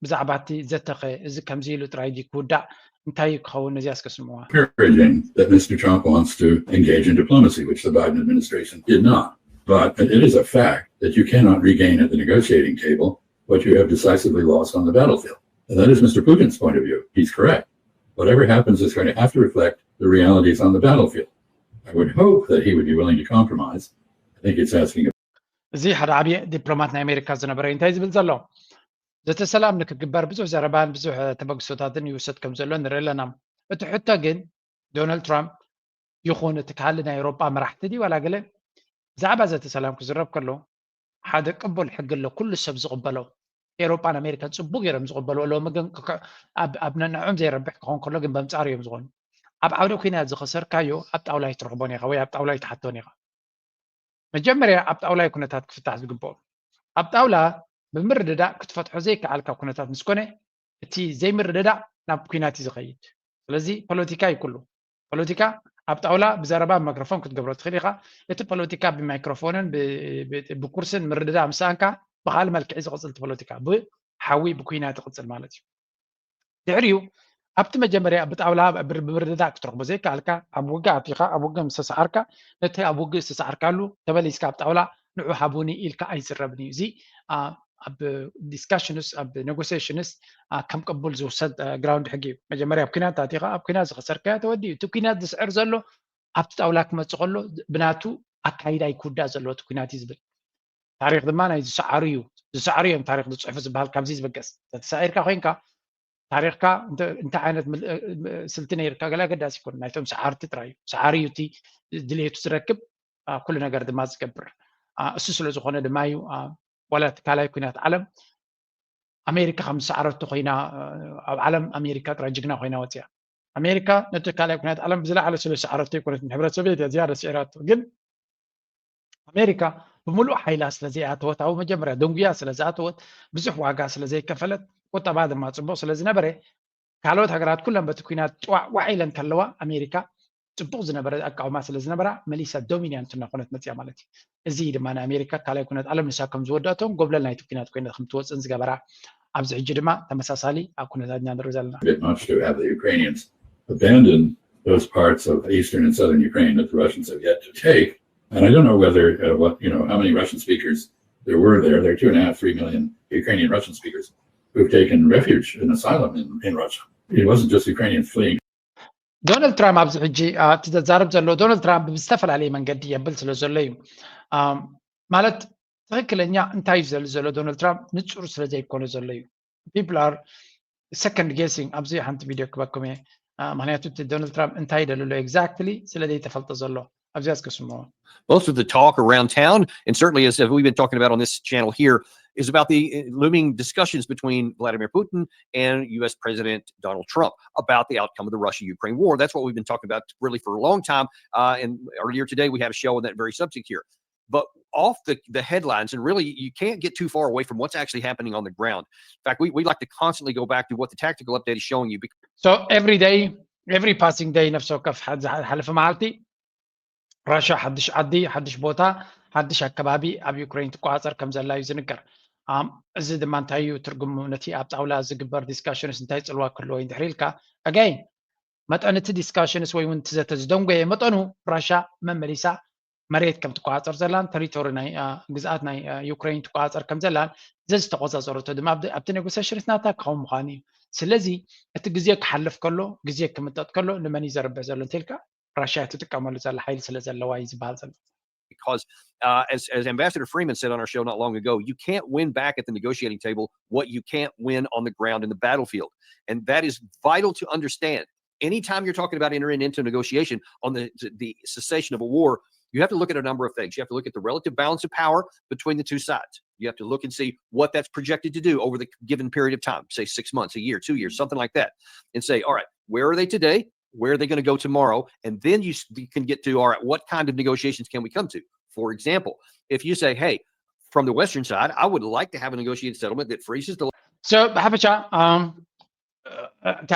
ብዛዕባ እቲ ዘተኸ እዚ ከምዚ ኢሉ ጥራይ ድዩ ክውዳእ እንታይ እዩ ክኸውን ነዚኣ እስከ ስምዕዋ። Encouraging that Mr. Trump wants to engage in diplomacy, which the Biden administration did not. But it is a fact that you cannot regain at the negotiating table what you have decisively lost on the battlefield. And that is Mr. Putin's point of view. He's correct. Whatever happens is going to have to reflect the realities on the battlefield. I would hope that he would be willing to compromise. I think it's asking እዚ ሓደ ዓብዪ ዲፕሎማት ናይ ኣሜሪካ ዝነበረ እንታይ ዝብል ዘሎ ዘተ ሰላም ንክግበር ብዙሕ ዘረባን ብዙሕ ተበግሶታትን ይውሰድ ከም ዘሎ ንርኢ ኣለና። እቲ ሕቶ ግን ዶናልድ ትራምፕ ይኹን እቲ ካልእ ናይ ኤውሮጳ መራሕቲ ድዩ ዋላ ገለ ብዛዕባ ዘተ ሰላም ክዝረብ ከሎ ሓደ ቅቡል ሕጊ ኣሎ ኩሉ ሰብ ዝቕበሎ። ኤውሮጳን ኣሜሪካን ፅቡቅ ገይሮም ዝቕበልዎ ኣለዉ ግን ኣብ ነንዕኦም ዘይረብሕ ክኸውን ከሎ ግን በምፃር እዮም ዝኾኑ። ኣብ ዓውደ ኩናት ዝኸሰርካዮ ኣብ ጣውላ ኣይትረኽቦን ኢኻ ወይ ኣብ ጣውላ ኣይትሓቶን ኢኻ። መጀመርያ ኣብ ጣውላ እዩ ኩነታት ክፍታሕ ዝግብኦ። ኣብ ጣውላ ብምርድዳእ ክትፈትሖ ዘይከኣልካ ኩነታት ምስ ኮነ እቲ ዘይምርድዳእ ናብ ኩናት እዩ ዝኸይድ። ስለዚ ፖለቲካ እዩ ኩሉ። ፖለቲካ ኣብ ጣውላ ብዘረባ ብማይክሮፎን ክትገብሮ ትኽእል ኢኻ። እቲ ፖለቲካ ብማይክሮፎንን ብኩርስን ምርድዳእ ምስ ሰኣንካ ብኻልእ መልክዕ እዩ ዝቕፅል እቲ ፖለቲካ ብሓዊ ብኩናት ይቕፅል ማለት እዩ። ድሕሪኡ ኣብቲ መጀመርያ ብጣውላ ብምርድዳእ ክትረኽቦ ዘይከኣልካ ኣብ ውግእ ኣቲኻ ኣብ ውግእ ምስ ተሰዓርካ ነቲ ኣብ ውግእ ዝተሰዓርካሉ ተመሊስካ ኣብ ጣውላ ንዑ ሃቡኒ ኢልካ ኣይዝረብን እዩ። እዚ ኣብ discussions ኣብ negotiations ከም ቅቡል ዝውሰድ ground ሕጊ እዩ። መጀመርያ ኣብ ኩናት ኣቲኻ ኣብ ኩናት ዝኸሰርካዮ ተወዲኡ እቲ ኩናት ዝስዕር ዘሎ ኣብቲ ጣውላ ክመፅእ ከሎ ብናቱ ኣካይዳ እዩ ክውዳእ ዘለዎ እቲ ኩናት እዩ ዝብል። ታሪክ ድማ ናይ ዝሰዓሩ እዩ ዝሰዓሩ እዮም ታሪክ ዝፅሕፉ ዝበሃል ካብዚ ዝበገስ ተተሳዒርካ ኮይንካ ታሪክካ እንታይ ዓይነት ስልቲ ነይርካ ገለ ኣገዳሲ ይኮን ናይቶም ሰዓርቲ ጥራይ እዩ። ሰዓሪ እዩ እቲ ድሌቱ ዝረክብ ኩሉ ነገር ድማ ዝገብር። እሱ ስለ ዝኾነ ድማ እዩ ዋላ እቲ ካልኣይ ኩናት ዓለም ኣሜሪካ ከም ዝሰዓረቶ ኮይና ኣብ ዓለም ኣሜሪካ ጥራይ ጅግና ኮይና ወፅያ። ኣሜሪካ ነቲ ካልኣይ ኩናት ዓለም ብዝለዓለ ስለ ዝሰዓረቶ ኣይኮነትን፣ ሕብረት ሶቪየት እያ ዝያዳ ስዒራቶ። ግን ኣሜሪካ ብምሉእ ሓይላ ስለ ዘይኣተወት፣ ኣብኡ መጀመርያ ደንጉያ ስለ ዝኣተወት፣ ብዙሕ ዋጋ ስለ ዘይከፈለት፣ ቁጠባ ድማ ፅቡቕ ስለ ዝነበረ፣ ካልኦት ሃገራት ኩለን በቲ ኩናት ጭዋዕ ዋዕ ኢለን ከለዋ ኣሜሪካ ፅቡቕ ዝነበረ ኣቃውማ ስለ ዝነበራ መሊሳ ዶሚኒያንት እናኾነት መፅያ ማለት እዩ። እዚ ድማ ንኣሜሪካ ካልኣይ ኩናት ዓለም ንሳ ከም ዝወዳእቶን ጎብለል ናይቲ ኩናት ኮይና ከም ትወፅእን ዝገበራ፣ ኣብዚ ሕጂ ድማ ተመሳሳሊ ኣብ ኩነታት ኢና ንርኢ ዘለና። Bit much to have the Ukrainians abandon those parts of eastern and southern Ukraine that the Russians have yet to take. And I don't know whether uh, what you know how many Russian speakers there were there. There are two and a half, three million Ukrainian Russian speakers who've taken refuge and asylum in, in Russia. It wasn't just Ukrainians fleeing. ዶናልድ ትራምፕ ኣብዚ ሕጂ እቲ ዘዛርብ ዘሎ ዶናልድ ትራምፕ ብዝተፈላለየ መንገዲ የብል ስለ ዘሎ እዩ። ማለት ትኽክለኛ እንታይ እዩ ዘሉ ዘሎ ዶናልድ ትራምፕ ንፁር ስለ ዘይኮነ ዘሎ እዩ። People are second guessing። ኣብዚ ሓንቲ ቪድዮ ክበኩም እየ፣ ምክንያቱ እቲ ዶናልድ ትራምፕ እንታይ ደሉ ኣሎ exactly ስለ ዘይተፈልጠ ዘሎ። ኣብዚኣ እስከ ስምዑ። Most of the talk around town, and certainly as we've been talking about on this channel here, is about the looming discussions between Vladimir Putin and U S President Donald Trump about the outcome of the Russia-Ukraine war. That's what we've been talking about really for a long time. Uh, and earlier today, we had a show on that very subject here. But off the, the headlines, and really you can't get too far away from what's actually happening on the ground. In fact, we, we like to constantly go back to what the tactical update is showing you. So every day, every passing day ነፍሲ ወከፍ ሓለፈ መዓልቲ ራሻ ሓድሽ ዓዲ፣ ሓድሽ ቦታ፣ ሓድሽ ኣከባቢ ኣብ ዩክሬን ትቆፃፀር ከም ዘላ እዩ ዝንገር። እዚ ድማ እንታይ እዩ ትርጉሙ? ነቲ ኣብ ጣውላ ዝግበር ዲስካሽንስ እንታይ ፅልዋ ክህልዎ እዩ እንድሕር ኢልካ፣ ኣጋይን መጠን እቲ ዲስካሽንስ ወይ እውን እቲ ዘተ ዝደንጎየ መጠኑ ራሻ መመሊሳ መሬት ከም ትቆፃፀር ዘላን ተሪቶሪ ናይ ግዝኣት ናይ ዩክሬን ትቆፃፀር ከም ዘላን ዘዝተቆፃፀረቶ ድማ ኣብቲ ኔጎሲሽንስ ናታ ክኸውን ምዃኑ እዩ። ስለዚ እቲ ግዜ ክሓልፍ ከሎ፣ ግዜ ክምጠጥ ከሎ ንመን እዩ ዘርብሕ ዘሎ እንተልካ ራሽያ ትጥቀመሉ ዘላ ሓይሊ ስለ ዘለዋ እዩ ዝበሃል ዘሎ። Because uh, as, as Ambassador Freeman said on our show not long ago, you can't win back at the negotiating table what you can't win on the ground in the battlefield. And that is vital to understand. Anytime you're talking about entering into a negotiation on the, the cessation of a war, you have to look at a number of things. You have to look at the relative balance of power between the two sides. You have to look and see what that's projected to do over the given period of time, say six months, a year, two years, something like that, and say, all right, where are they today? Where are they going to go tomorrow? And then you, you can get to, all right, what kind of negotiations can we come to? For example, if you say, hey, from the Western side, I would like to have a negotiated settlement that freezes the So ብሓፈሻ እታ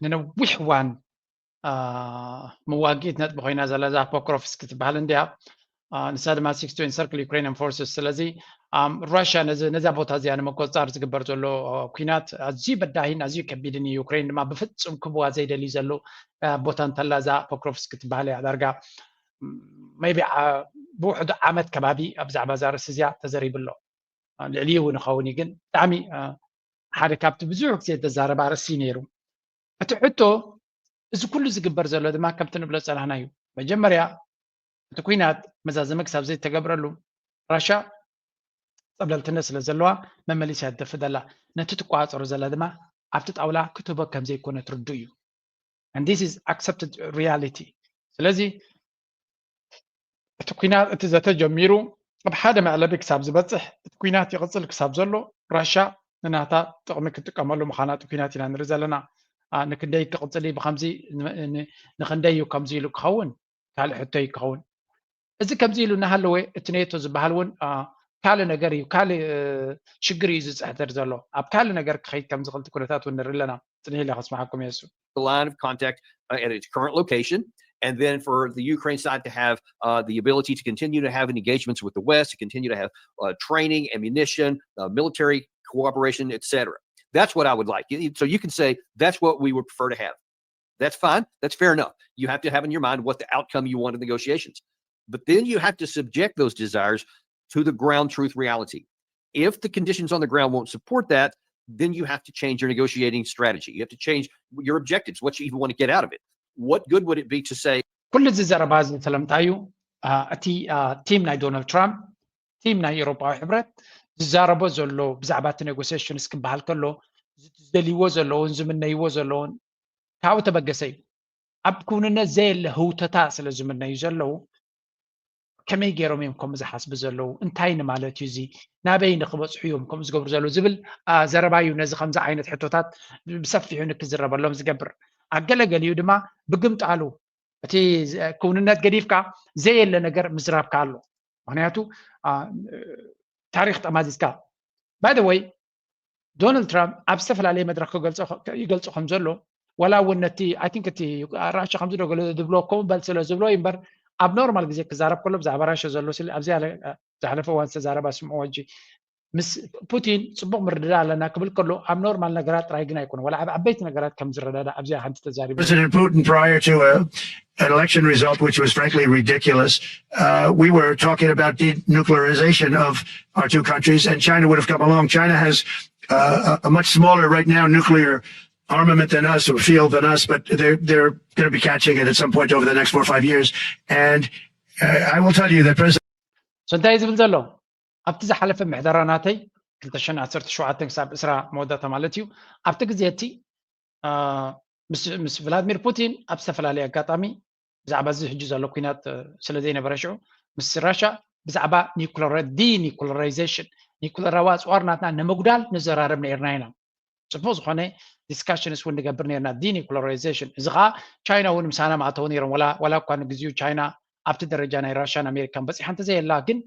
ንነዊሕ እዋን መዋግኢት ነጥቢ ኮይና ዘላ እዛ ፖክሮፍስክ ትበሃል እንድያ። ንሳ ድማ ሲክስቲን ሰርክል ዩክሬን ፎርስስ። ስለዚ ራሽያ ነዛ ቦታ እዚኣ ንምቆፃር ዝግበር ዘሎ ኩናት ኣዝዩ በዳሂን ኣዝዩ ከቢድን እዩ። ዩክሬን ድማ ብፍፁም ክብዋ ዘይደልዩ ዘሎ ቦታ እንተላ እዛ ፖክሮፍስክ ትበሃል እያ። ዳርጋ ሜይ ቢ ብውሕዱ ዓመት ከባቢ ብዛዕባ እዛ ርእሲ እዚኣ ተዘሪቡ ኣሎ። ልዕሊኡ እውን ይኸውን እዩ፣ ግን ብጣዕሚ ሓደ ካብቲ ብዙሕ ግዜ ተዛረባ ርእሲ ነይሩ። እቲ ሕቶ እዚ ኩሉ ዝግበር ዘሎ ድማ ከምቲ ንብሎ ጸናሕና እዩ። መጀመርያ እቲ ኩናት መዛዘሚ ክሳብ ዘይተገብረሉ ራሻ ጸብለልትነት ስለ ዘለዋ መመሊሳ ትደፍእ ዘላ፣ ነቲ ትቆጻጸሮ ዘላ ድማ ኣብቲ ጣውላ ክትህቦ ከም ዘይኮነ ትርዱ እዩ። And this is accepted reality። ስለዚ እቲ ኩናት እቲ ዘተ ጀሚሩ ኣብ ሓደ መዕለቢ ክሳብ ዝበጽሕ እቲ ኩናት ይቕጽል ክሳብ ዘሎ ራሻ ንናታ ጥቕሚ ክትጥቀመሉ ምዃና እቲ ኩናት ኢና ንርኢ ዘለና። ንክንደይ ክቕጽል እዩ ብከምዚ ንክንደይ እዩ ከምዚ ኢሉ ክኸውን ካልእ ሕቶ እዩ ክኸውን። እዚ ከምዚ ኢሉ እናሃለወ እቲ ኔቶ ዝበሃል እውን ካልእ ነገር እዩ፣ ካልእ ሽግር እዩ ዝፅሕተር ዘሎ። ኣብ ካልእ ነገር ክኸይድ ከም ዝኽእል ኩነታት እውን ንርኢ ኣለና። ፅንሕ ኢለ ከስምዓኩም እየ እሱ። the line of contact uh, at its current location, and then for the Ukraine side to have uh, the ability to continue to have engagements with the West, to continue to have uh, training, ammunition, uh, military cooperation, et cetera. That's what I would like. So you can say that's what we would prefer to have. That's fine. That's fair enough. You have to have in your mind what the outcome you want of negotiations. But then you have to subject those desires to the ground truth reality. If the conditions on the ground won't support that, then you have to change your negotiating strategy. You have to change your objectives, what you even want to get out of it. What good would it be to say? ኩሉ እዚ ዘረባ እዚ ሰለምታ እዩ። እቲ ቲም ናይ ዶናልድ ትራምፕ፣ ቲም ናይ ኤውሮጳዊ ሕብረት ዝዛረቦ ዘሎ ብዛዕባ እቲ ኔጎሲሽንስ ክበሃል ከሎ ዝደልይዎ ዘለውን ዝምነይዎ ዘለውን ካብኡ ተበገሰ እዩ። ኣብ ክውንነት ዘየለ ህውተታ ስለ ዝምነዩ ዘለዉ ከመይ ገይሮም እዮም ከምኡ ዝሓስቡ ዘለዉ? እንታይ ንማለት እዩ እዚ? ናበይ ንክበፅሑ እዮም ከምኡ ዝገብሩ ዘለዉ? ዝብል ዘረባ እዩ ነዚ ከምዚ ዓይነት ሕቶታት ብሰፊሑ ንክዝረበሎም ዝገብር። ኣብ ገለገሊኡ ድማ ብግምጣሉ እቲ ክውንነት ገዲፍካ ዘየለ ነገር ምዝራብካ ኣሎ። ምክንያቱ ታሪክ ጠማዚዝካ። ባይወይ ዶናልድ ትራምፕ ኣብ ዝተፈላለየ መድረክ ይገልፆ ከም ዘሎ ዋላ እውን ነቲ ኣይ ቲንክ እቲ ራሻ ከምዚ ዶ ገለ ዝብሎ ከምኡ በል ስለ ዝብሎ እዩ እምበር ኣብ ኖርማል ግዜ ክዛረብ ከሎ ብዛዕባ ራሻ ዘሎ ስለ ኣብዚ ዝሓለፈ እዋን ዝተዛረባ ስምዕዎ ሕጂ ምስ ፑቲን ፅቡቅ ምርድዳ ኣለና ክብል ከሎ ኣብ ኖርማል ነገራት ጥራይ ግን ኣይኮነ ዋላ ኣብ ዓበይቲ ነገራት ከም ዝረዳዳ ኣብዚኣ ሓንቲ ተዛሪቡ። President Putin prior to a, an election result which was frankly ridiculous. Uh, we were talking about denuclearization of our two countries, and China would have come along. China has uh, a much smaller right now nuclear armament than us or field than us, but they're they're going to be catching it at some point over the next four or five years. And uh, I will tell you that President እንታይ ዝብል ዘሎ ኣብቲ ዝሓለፈ ምሕደራ ናተይ ክልተ ሽሕን ዓሰርተ ሸውዓተን ክሳብ ዕስራ መወዳእታ ማለት እዩ ኣብቲ ግዜ እቲ ምስ ቭላድሚር ፑቲን ኣብ ዝተፈላለየ ኣጋጣሚ ብዛዕባ እዚ ሕጂ ዘሎ ኩናት ስለ ዘይነበረ ሽዑ ምስ ራሻ ብዛዕባ ኒኩለር ዲኒኩለራይዜሽን ኒኩለራዊ ኣፅዋር ናትና ንምጉዳል ንዘራረብ ነርና ኢና። ፅቡቅ ዝኮነ ዲስካሽንስ እውን ንገብር ነርና ዲኒኩለራይዜሽን። እዚ ከዓ ቻይና እውን ምሳና ማእተው ነይሮም ዋላ እኳ ንግዚኡ ቻይና ኣብቲ ደረጃ ናይ ራሻን ኣሜሪካን በፂሓ እንተዘየላ ግን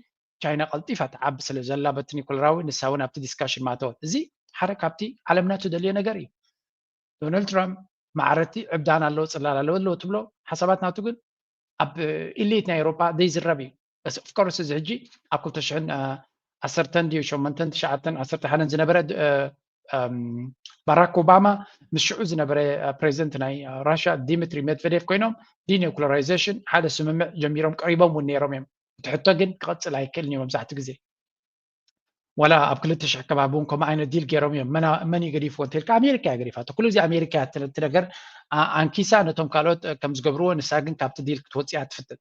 ቻይና ቀልጢፋ ትዓቢ ስለ ዘላ በቲ ኒኩለራዊ ንሳ እውን ኣብቲ ዲስካሽን ማእተወት። እዚ ሓደ ካብቲ ዓለምና ትደልዮ ነገር እዩ። ዶናልድ ትራምፕ ማዕረቲ ዕብዳን ኣለዎ ፅላል ኣለዎ ኣለዎ ትብሎ ሓሳባት ናቱ ግን ኣብ ኢሊት ናይ ኤውሮፓ ዘይዝረብ እዩ። ኦፍኮርስ እዚ ሕጂ ኣብ ክልተ ሽሕን ዓሰርተን ድዩ ሸሞንተን ትሽዓተን ዓሰርተ ሓደን ዝነበረ ባራክ ኦባማ ምስ ሽዑ ዝነበረ ፕሬዚደንት ናይ ራሽያ ዲሚትሪ ሜድቨዴቭ ኮይኖም ዲኒኩለራይዜሽን ሓደ ስምምዕ ጀሚሮም ቀሪቦም እውን ነይሮም እዮም። እቲ ሕቶ ግን ክቐፅል ኣይክእልን እዩ መብዛሕትኡ ግዜ ዋላ ኣብ ክልተ ሽሕ ከባቢ እውን ከምኡ ዓይነት ዲል ገይሮም እዮም። መን እዩ ገዲፍዎ እንተልካ ኣሜሪካ እያ ገዲፋቶ። ኩሉ ግዜ ኣሜሪካ እያ እቲ ነገር ኣንኪሳ ነቶም ካልኦት ከም ዝገብርዎ ንሳ ግን ካብቲ ዲል ክትወፅእ እያ ትፍትን።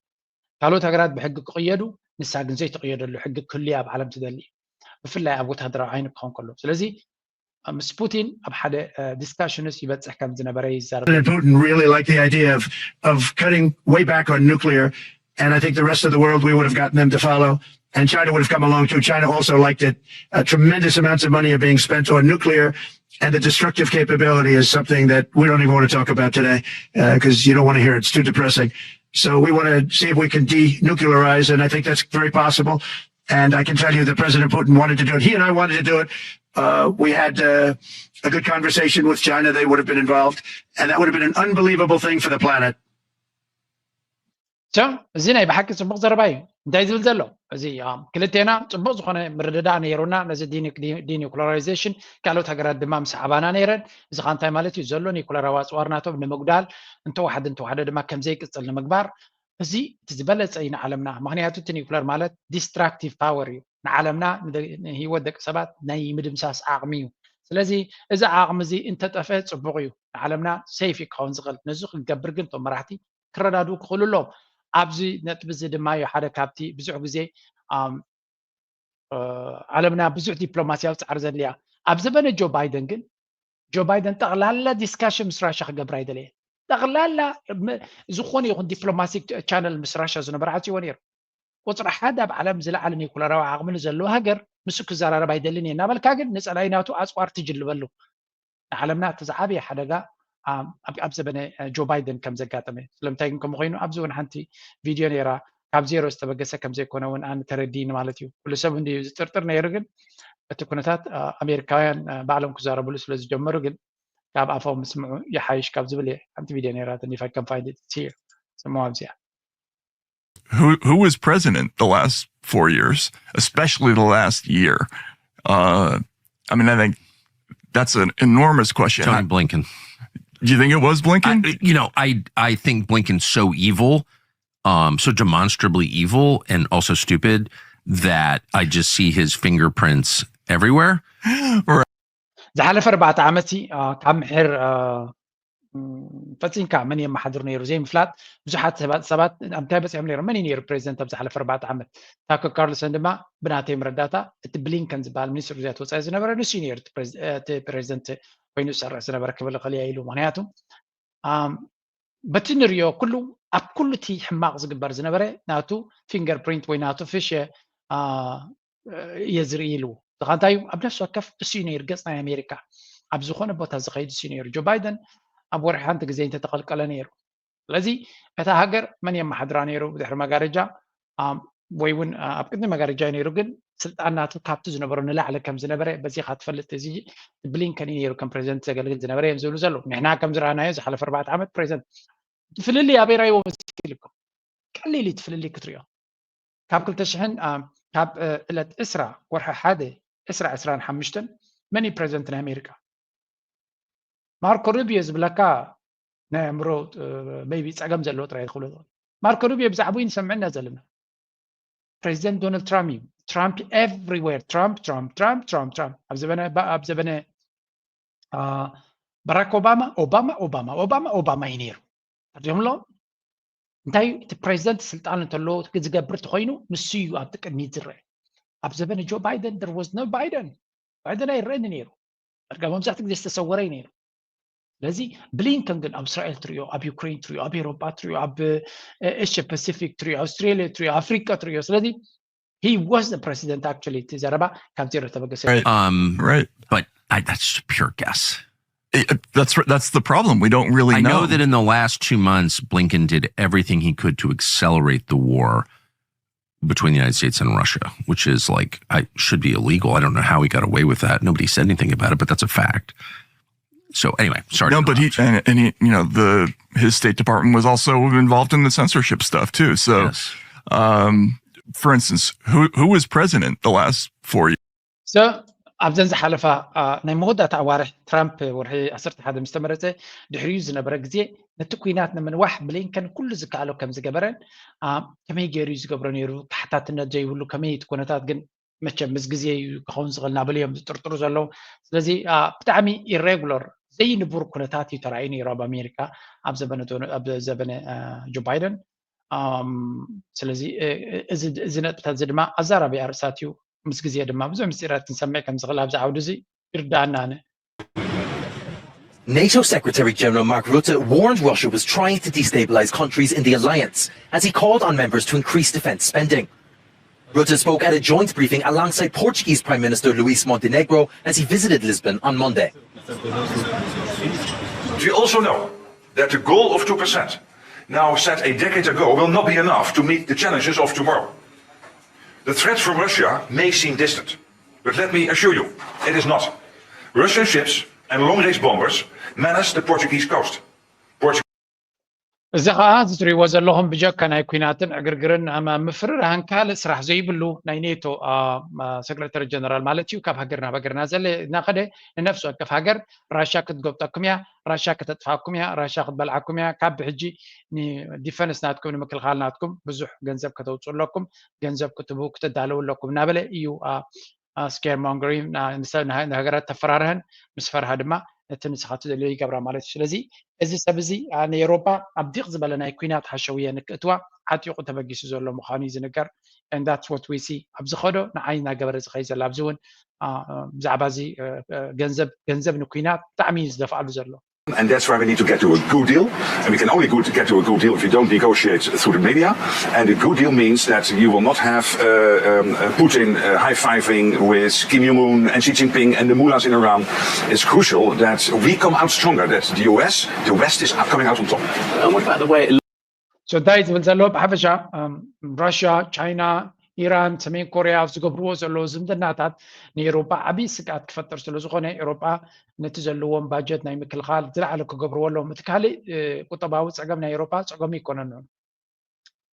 ካልኦት ሃገራት ብሕጊ ክቕየዱ ንሳ ግን ዘይትቕየደሉ ሕጊ ክህሉ እያ ኣብ ዓለም ትደሊ። ብፍላይ ኣብ ወታደራዊ ዓይኒ ክኸውን ከሎ። ስለዚ ምስ ፑቲን ኣብ ሓደ ዲስካሽንስ ይበፅሕ ከም ዝነበረ ይዛረብ። President Putin really liked the idea of, of cutting way back on nuclear. And I think the rest of the world, we would have gotten them to follow. And China would have come along too. China also liked it. Uh, tremendous amounts of money are being spent on nuclear. And the destructive capability is something that we don't even want to talk about today because you don't want to hear it. It's too depressing. So we want to see if we can denuclearize. And I think that's very possible. And I can tell you that President Putin wanted to do it. He and I wanted to do it. Uh, we had uh, a good conversation with China. They would have been involved. And that would have been an unbelievable thing for the planet. ቻ እዚ ናይ ብሓቂ ፅቡቅ ዘረባ እዩ። እንታይ ዝብል ዘሎ እዚ ክልቴና ፅቡቅ ዝኮነ ምርድዳእ ነይሩና ነዚ ዲኒኩለራይዜሽን ካልኦት ሃገራት ድማ ምስ ዓባና ነይረን። እዚ ከዓ እንታይ ማለት እዩ ዘሎ ኒኩለራዊ ኣፅዋር ናቶም ንምጉዳል እንተወሓደ እንተወሓደ ድማ ከምዘይቅፅል ንምግባር እዚ እቲ ዝበለፀ እዩ ንዓለምና። ምክንያቱ እቲ ኒኩለር ማለት ዲስትራክቲቭ ፓወር እዩ ንዓለምና ንህይወት ደቂ ሰባት ናይ ምድምሳስ ዓቅሚ እዩ። ስለዚ እዚ ዓቅሚ እዚ እንተጠፍአ ፅቡቅ እዩ ንዓለምና ሴፍ እዩ ክኸውን ዝኽእል። ነዚ ክንገብር ግን እቶም መራሕቲ ክረዳድኡ ክኽእሉ ኣለዎም። ኣብዚ ነጥቢ እዚ ድማ እዩ ሓደ ካብቲ ብዙሕ ግዜ ዓለምና ብዙሕ ዲፕሎማሲያዊ ፃዕሪ ዘድልያ። ኣብ ዘበነ ጆ ባይደን ግን ጆ ባይደን ጠቕላላ ዲስካሽን ምስ ራሻ ክገብር ኣይደለየን። ጠቕላላ ዝኾነ ይኹን ዲፕሎማቲክ ቻነል ምስ ራሻ ዝነበረ ዓፅዎ ነይሩ። ቁፅሪ ሓደ ኣብ ዓለም ዝለዓለ ኒኩለራዊ ዓቕሚ ንዘለዎ ሃገር ምስ ክዘራረብ ኣይደልን እየ እናበልካ ግን ንፀላኢ ናቱ ኣፅዋር ትጅልበሉ። ንዓለምና እቲ ዝዓበየ ሓደጋ ኣብ ዘበነ ጆ ባይደን ከም ዘጋጠመ። ስለምንታይ ግን ከምኡ ኮይኑ ኣብዚ እውን ሓንቲ ቪድዮ ነይራ ካብ ዜሮ ዝተበገሰ ከም ዘይኮነ እውን ኣነ ተረዲኒ ማለት እዩ። ኩሉ ሰብ እንድዩ ዝጥርጥር ነይሩ ግን እቲ ኩነታት ኣሜሪካውያን ባዕሎም ክዛረብሉ ስለ ዝጀመሩ ግን ካብ ኣፎም ምስምዑ ይሓይሽ ካብ ዝብል እየ ሓንቲ ቪድዮ ነይራ if I can find it here ስምዋ ኣብዚኣ who who was president the last four years, especially the last year. Uh, I mean, I think that's an enormous question. Tony Blinken. Do you think it was Blinken? I, you know, I I think Blinken's so evil, um, so demonstrably evil, and also stupid that I just see his fingerprints everywhere. ዝሓለፈ ኣርባዕተ ዓመት ካብ ምሕር ፈፂምካ መን የመሓድር ነይሩ ዘይምፍላጥ ብዙሓት ሰባት እንታይ በፂሖም ነይሮም መን እዩ ነይሩ ፕሬዚደንት ኣብ ዝሓለፈ ኣርባዕተ ዓመት። ታከር ካርልሰን ድማ ብናተይ መረዳእታ እቲ ብሊንከን ዝበሃል ሚኒስትር ጉዳያት ወፃኢ ዝነበረ ንሱ እዩ ነይሩ እቲ ፕሬዚደንት ኮይኑ ዝሰርሕ ዝነበረ ክብል እኽእል እየ ኢሉ። ምክንያቱ በቲ ንሪኦ ኩሉ ኣብ ኩሉ እቲ ሕማቕ ዝግበር ዝነበረ ናቱ ፊንገር ፕሪንት ወይ ናቱ ፍሸ እየ ዝርኢ ኢሉ። ዝኻ እንታይ እዩ? ኣብ ነፍሲ ወከፍ እሱ እዩ ነይሩ ገጽ ናይ ኣሜሪካ። ኣብ ዝኾነ ቦታ ዝኸይድ እሱ እዩ ነይሩ። ጆ ባይደን ኣብ ወርሒ ሓንቲ ግዜ እንተተቐልቀለ ነይሩ። ስለዚ እታ ሃገር መን የመሓድራ ነይሩ? ብድሕሪ መጋረጃ ወይ እውን ኣብ ቅድሚ መጋረጃ ነይሩ፣ ግን ስልጣን ናቱ ካብቲ ዝነበሮ ንላዕሊ ከም ዝነበረ በዚኻ ትፈልጥ። እዚ ብሊንከን እዩ ነይሩ ከም ፕሬዚደንት ዘገልግል ዝነበረ እዮም ዝብሉ ዘለዉ። ንሕና ከም ዝረኣናዮ ዝሓለፈ ኣርባዕተ ዓመት ፕሬዚደንት ፍልልይ ኣበይ ራይዎ መሲልኩም? ቀሊል እዩ እቲ ፍልልይ ክትሪኦ። ካብ ክልተ ሽሕን ካብ ዕለት ዕስራ ወርሒ ሓደ ዕስራ ዕስራን ሓሙሽተን መን እዩ ፕሬዚደንት ናይ ኣሜሪካ? ማርኮ ሩቢዮ ዝብለካ ናይ ኣእምሮ maybe ጸገም ዘለዎ ጥራይ ክብሎ ዝኽእል። ማርኮ ሩቢዮ ብዛዕባኡ ንሰምዕና ዘለና። ፕሬዚደንት ዶናልድ ትራምፕ እዩ። ትራምፕ everywhere ትራምፕ ትራምፕ ትራምፕ ትራምፕ ትራምፕ ኣብ ዘበነ ኣብ ዘበነ ባራክ ኦባማ ኦባማ ኦባማ ኦባማ ኦባማ እዩ ነይሩ። ተርዲኦም ኣሎ። እንታይ እቲ ፕሬዚደንት ስልጣን እንተሎ ዝገብር ተኮይኑ ንሱ እዩ ኣብቲ ቅድሚት ዝረአ። ኣብ ዘበነ ጆ ባይደን there was no ባይደን ባይደን ኣይረአን ነይሩ። ዳርጋ መብዛሕትኡ ግዜ ዝተሰወረ እዩ ነይሩ። ስለዚ ብሊንከን ግን ኣብ እስራኤል ትሪኦ፣ ኣብ ዩክሬን ትሪኦ፣ ኣብ ኤሮጳ ትሪኦ፣ ኣብ ኤሽያ ፓሲፊክ ትሪኦ፣ ኣውስትራሊያ ትሪኦ፣ ኣፍሪቃ ትሪኦ። ስለዚ he was the president actually። እቲ ዘረባ ካብ ዜሮ ተበገሰ። Right. Um, Right. but I, that's just pure guess. It- That's that's the problem. We don't really I know know. that in the last two months, Blinken did everything he could to accelerate the war between the United States and Russia, which is like I should be illegal. I don't know how he got away with that. Nobody said anything about it, but that's a fact. So anyway, sorry. No, to but he interrupt. and, and he, you know, the his State Department was also involved in the censorship stuff too. So, Yes. um, for instance, who who was president the last four years? So ኣብዘን ዝሓለፋ አ፣ ናይ መወዳእታ ኣዋርሕ ትራምፕ ወርሒ ዓሰርተ ሓደ ምስ ተመረፀ ድሕሪኡ ዝነበረ ግዜ ነቲ ኩናት ንምንዋሕ ብሊንከን ኩሉ ዝከኣሎ ከም ዝገበረን አ፣ ከመይ ገይሩ እዩ ዝገብሮ ነይሩ፣ ተሓታትነት ዘይብሉ ከመይ እቲ ኩነታት ግን መቸም ምስ ግዜ እዩ ክኸውን ዝኽእል እናበሉ እዮም ዝጥርጥሩ ዘለዉ። ስለዚ አ፣ ብጣዕሚ ኢሬጉለር ዘይንቡር ኩነታት እዩ ተራእዩ ነይሩ ኣብ ኣሜሪካ ኣብ ዘበነ ዶ- ኣብ ዘበነ አ፣ ጆ ባይደን። ኣም፣ ስለዚ እ፣ እ፣ እዚ እዚ ነጥብታት እዚ ድማ ኣዛራቢ ኣርእስታት እዩ። ምስ ግዜ ድማ ብዙሕ ምስጢራት ክንሰምዕ ከም ዝኽእል ኣብዚ ዓውዲ እዚ ይርዳኣና ኣነ። NATO Secretary General Mark Rutte warned Russia was trying to destabilize countries in the alliance as he called on members to increase defense spending. Rutte spoke at a joint briefing alongside Portuguese Prime Minister Luis Montenegro as he visited Lisbon on Monday. We also know that the goal of two percent, now set a decade ago, will not be enough to meet the challenges of tomorrow. The threat from Russia may seem distant, but let me assure you, it is not. Russian ships and long-range bombers menace the Portuguese coast. Portugal እዚ ከዓ እዚ ትሪእዎ ዘለኹም ብጀካ ናይ ኩናትን ዕግርግርን ኣማ- ምፍርራህን ካልእ ስራሕ ዘይብሉ ናይ ኔቶ አ፣ አ፣ ሰክረታሪ ጀነራል ማለት እዩ። ካብ ሃገር ናብ ሃገር እናዘለ እናኸደ ንነፍሲ ወከፍ ሃገር ራሻ ክትጎብጠኩም እያ፣ ራሻ ከተጥፍኣኩም እያ፣ ራሻ ክትበልዓኩም እያ። ካብ ብሕጂ ንዲፈንስ ናትኩም ንምክልኻል ናትኩም ብዙሕ ገንዘብ ከተውፅኡ ኣለኩም፣ ገንዘብ ክትህቡ ክትዳለዉ ኣለኩም እናበለ እዩ አ፣ አ፣ ስኬር ሞንገሪንግ ንሃገራት ተፈራርሀን ምስ ፈርሃ ድማ ነቲ ንስኻ ትደልዮ ይገብራ ማለት እዩ። ስለዚ እዚ ሰብ እዚ አ፣ ንኤሮፓ ኣብ ዲቕ ዝበለ ናይ ኩናት ሓሸውየ ንክእትዋ ዓጢቑ ተበጊሱ ዘሎ ምዃኑ እዩ ዝንገር። And that's what we see ኣብ ዝኸዶ ንዓይ እናገበረ ዝኸይ ዘሎ ኣብዚ እውን አ፣ አ፣ ብዛዕባ እዚ አ፣ አ፣ ገንዘብ ገንዘብ ንኩናት ብጣዕሚ እዩ ዝደፍኣሉ ዘሎ። And that's why we need to get to a good deal. And we can only good, get to a good deal if we don't negotiate through the media. And a good deal means that you will not have uh, um, uh, Putin uh, high fiving with Kim Jong un and Xi Jinping and the mullahs in Iran. It's crucial that we come out stronger, that the U S, the West, is coming out on top. And what about the way it So እንታይ ዝብል ዘሎ ብሓፈሻ ራሽያ፣ ቻይና፣ ኢራን፣ ሰሜን ኮርያ ኣብ ዝገብርዎ ዘለዉ ዝምድናታት ንኤሮፓ ዓብዪ ስግኣት ክፈጥር ስለ ዝኾነ ኤሮፓ ነቲ ዘለዎም ባጀት ናይ ምክልኻል ዝለዓለ ክገብርዎ ኣለዎም። እቲ ካልእ ቁጠባዊ ፀገም ናይ ኤሮፓ ፀገሙ ኣይኮነን።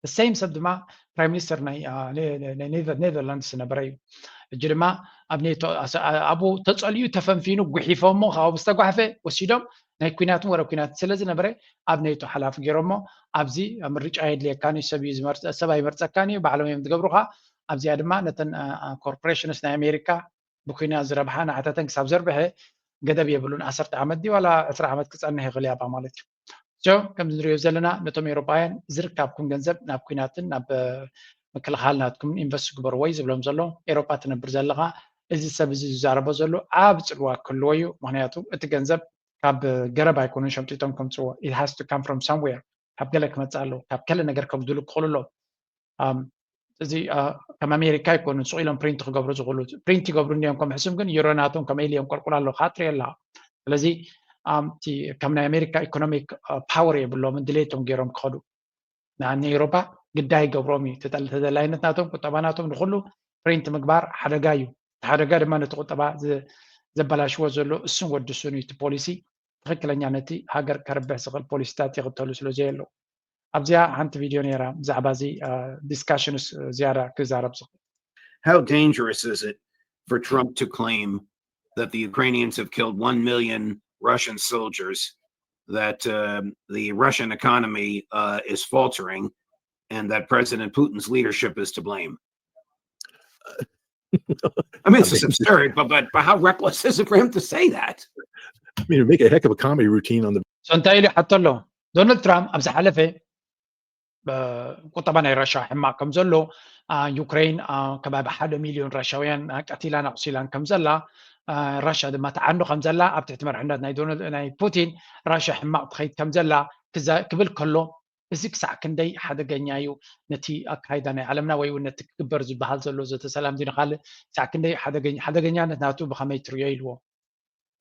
ሰይም ሰብ ድማ ፕራይም ሚኒስተር ናይ ኔዘርላንድስ ዝነበረ እዩ። እጂ ድማ ኣብ ኔቶ ኣብኡ ተፀልዩ ተፈንፊኑ ጉሒፎሞ ካብኡ ዝተጓሕፈ ወሲዶም ናይ ኩናትን ወረ ኩናትን ስለ ዝነበረ ኣብ ኔቶ ሓላፊ ገይሮሞ። ኣብዚ ምርጫ የድልየካን እዩ፣ ሰብ እዩ ዝመርፀ- ሰብ ኣይመርፀካን እዩ፣ ባዕሎም እዮም ዝገብሩኻ። ኣብዚኣ ድማ ነተን ኮርፖሬሽንስ ናይ ኣሜሪካ ብኩናት ዝረብሓ ንዓታተን ክሳብ ዘርብሐ ገደብ የብሉን። ዓሰርተ ዓመት ድዩ ዋላ ዕስራ ዓመት ክፀንሕ ይኽእል ያባ ማለት እዩ። ጆ ከምዚ ንሪኦ ዘለና ነቶም ኤውሮጳውያን ዝርካብኩም ገንዘብ ናብ ኩናትን ናብ ምክልኻል ናትኩም ኢንቨስት ግበርዎ እዩ ዝብሎም ዘሎ። ኤውሮጳ ትነብር ዘለኻ እዚ ሰብ እዚ ዝዛረቦ ዘሎ ኣብ ፅልዋ ክህልዎ እዩ። ምክንያቱ እቲ ገንዘብ ካብ ገረብ ኣይኮኑን ሸምጢጦም ከምፅዎ። It has to come from somewhere። ካብ ገለ ክመፅእ ኣለዎ፣ ካብ ገለ ነገር ከጉድሉ ክኽእሉ ኣለዎም። ኣም፣ እዚ አ፣ ከም ኣሜሪካ ኣይኮኑን ስቕ ኢሎም ፕሪንት ክገብሩ ዝኽእሉ። ፕሪንት ይገብሩ እንዲዮም ከም ሕሱም፣ ግን ዩሮ ናቶም ከመይ ኢሉ የንቆልቁል ኣሎ፣ ካጥሪ ኣላ። ስለዚ ኣም፣ እቲ ከም ናይ ኣሜሪካ ኢኮኖሚክ ፓወር የብሎምን ድሌቶም ገይሮም ክኸዱ። ንኣኒ ኤውሮፓ ግዳይ ይገብሮም እዩ። ተጠል-፣ ተደላይነት ናቶም፣ ቁጠባ ናቶም ንኹሉ ፕሪንት ምግባር ሓደጋ እዩ። እቲ ሓደጋ ድማ ነቲ ቁጠባ ዘ-፣ ዘበላሽዎ ዘሎ እሱን ወዲ እሱን እዩ። እቲ ፖሊሲ ትኽክለኛ ነቲ ሃገር ከርብሕ ዝኽእል ፖሊሲታት ይኽተሉ ስለ ዘየለዉ። ኣብዚኣ ሓንቲ ቪድዮ ነይራ ብዛዕባ እዚ ዲስካሽንስ ዝያዳ ክዛረብ ዝኽእል። How dangerous is it for Trump to claim that the Ukrainians have killed one million Russian soldiers, that um, the Russian economy uh, is faltering, and that President Putin's leadership is to blame? I mean, it's just absurd, but, but, but how reckless is it for him to say that? I mean, make a heck of a comedy routine on the So እንታይ ኢሉ ይሓቶ ኣሎ? ዶናልድ ትራምፕ ኣብ ዝሓለፈ ቁጠባ ናይ ራሻ ሕማቕ ከም ዘሎ፣ ዩክሬን ከባቢ ሓደ ሚልዮን ራሻውያን ቀቲላን ኣቑሲላን ከም ዘላ፣ ራሻ ድማ ትዓኑ ከም ዘላ፣ ኣብ ትሕቲ መርሕነት ናይ ዶናልድ ናይ ፑቲን ራሻ ሕማቕ ትኸይድ ከም ዘላ ክብል ከሎ፣ እዚ ክሳዕ ክንደይ ሓደገኛ እዩ ነቲ ኣካይዳ ናይ ዓለምና ወይ እውን ነቲ ክግበር ዝበሃል ዘሎ ዘተ ሰላም ድዩ ንኻልእ ክሳዕ ክንደይ ሓደገኛነት ናቱ ብኸመይ ትርእዮ ኢልዎ።